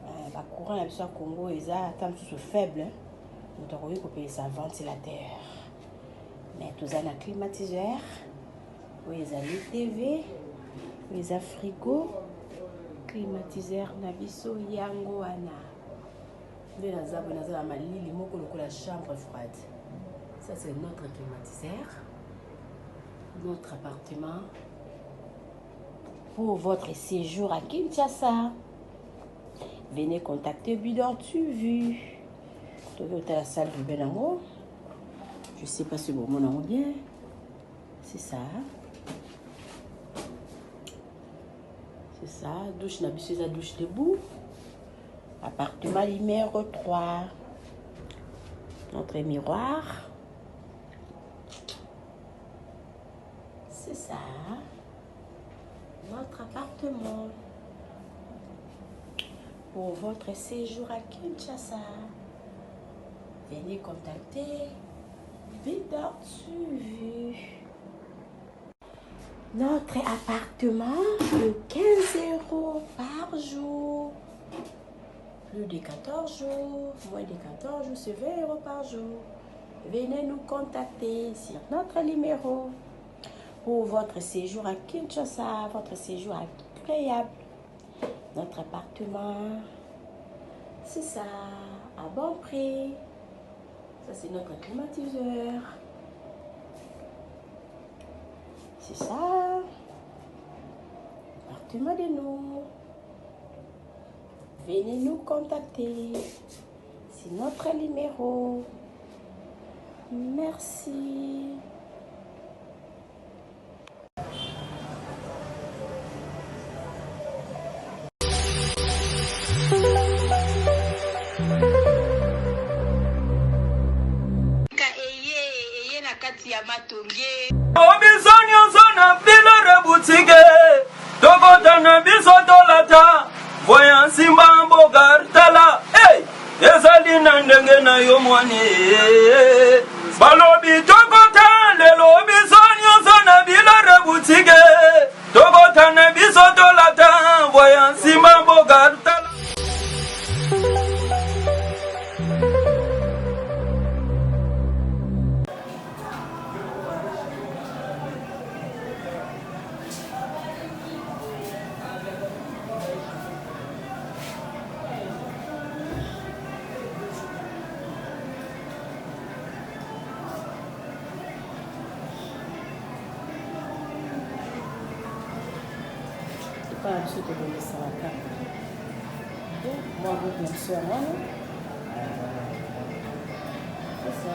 euh, ba courant na biso ya Congo eza ata mosusu faible, moto akoki kopelisa ventilateur. Mais toza na climatiseur, oyo ezali TV, oyo eza frigo, climatiseur na biso yango wana. Nde naza boye, naza na malili moko lokola chambre froide. Ça c'est notre climatiseur, notre appartement pour votre séjour à Kinshasa. Venez contacter Bidor TV. Toyota la salle du bain yango. Je sais pas si bomona yango bien. C'est ça. C'est ça. Douche na biso eza douche debout. Appartement numéro 3. Notre miroir. C'est ça. Notre appartement. Pour votre séjour à Kinshasa. Venez contacter Bidor TV. Notre appartement de 15 euros par jour. Plus de 14 jours, moins de 14 jours, c'est 20 euros par jour. Venez nous contacter sur notre numéro pour votre séjour à Kinshasa, votre séjour agréable. Notre appartement, c'est ça, à bon prix. Ça, c'est notre climatiseur. C'est ça. Appartement de nous. Venez nous contacter. C'est notre numéro. Merci. Ka eye eye na kati ya matonge. Biso nyonso na bilore butike tokota na biso tolata voya nsimba mboka tala hey! Ezali na ndenge na yo mwani balobi tokota lelo biso nyonso na bilore butike tokota na biso tolata voya nsimba mboka tala. Epai na biso tobongisaka kaka mwa groupe na biso yango wana. C'est ça.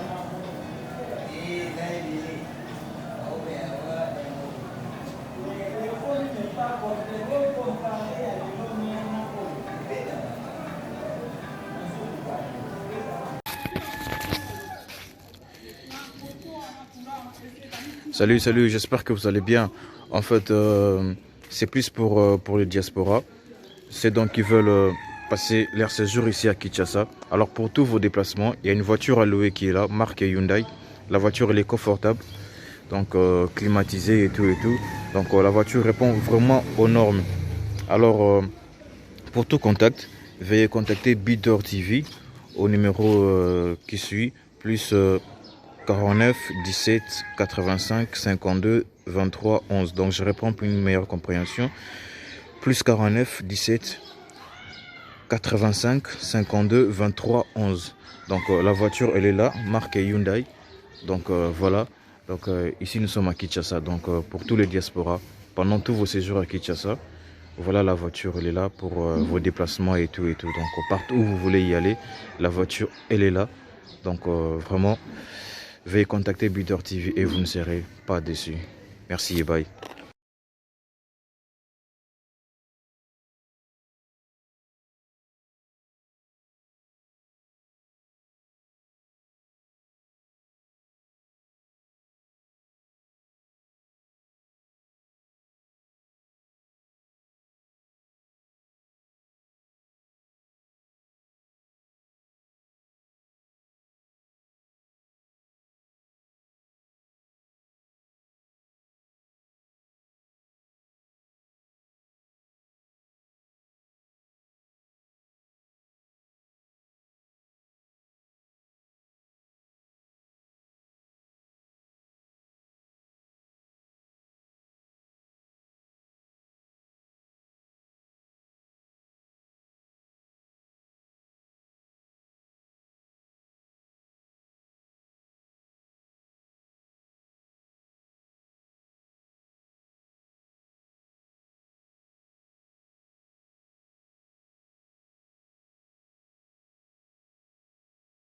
Salut, salut, j'espère que vous allez bien. En fait, c'est plus pour les diasporas. C'est donc qui veulent passer leur séjour ici à Kinshasa. Alors pour tous vos déplacements, il y a une voiture à louer qui est là, marque Hyundai. La voiture, elle est confortable, donc climatisée et tout et tout. Donc la voiture répond vraiment aux normes. Alors pour tout contact, veuillez contacter Bidor TV au numéro qui suit, plus 49 17 85 52 23 11. Donc je réponds pour une meilleure compréhension. Plus 49 17 85 52 23 11. Donc la voiture, elle est là, marque Hyundai. Donc voilà. Donc ici nous sommes à Kinshasa. Donc pour tous les diasporas, pendant tous vos séjours à Kinshasa, voilà la voiture, elle est là pour vos déplacements et tout et tout. Donc partout où vous voulez y aller, la voiture, elle est là. Donc vraiment, veuillez contacter Bidor TV et vous ne serez pas déçus. Merci et bye.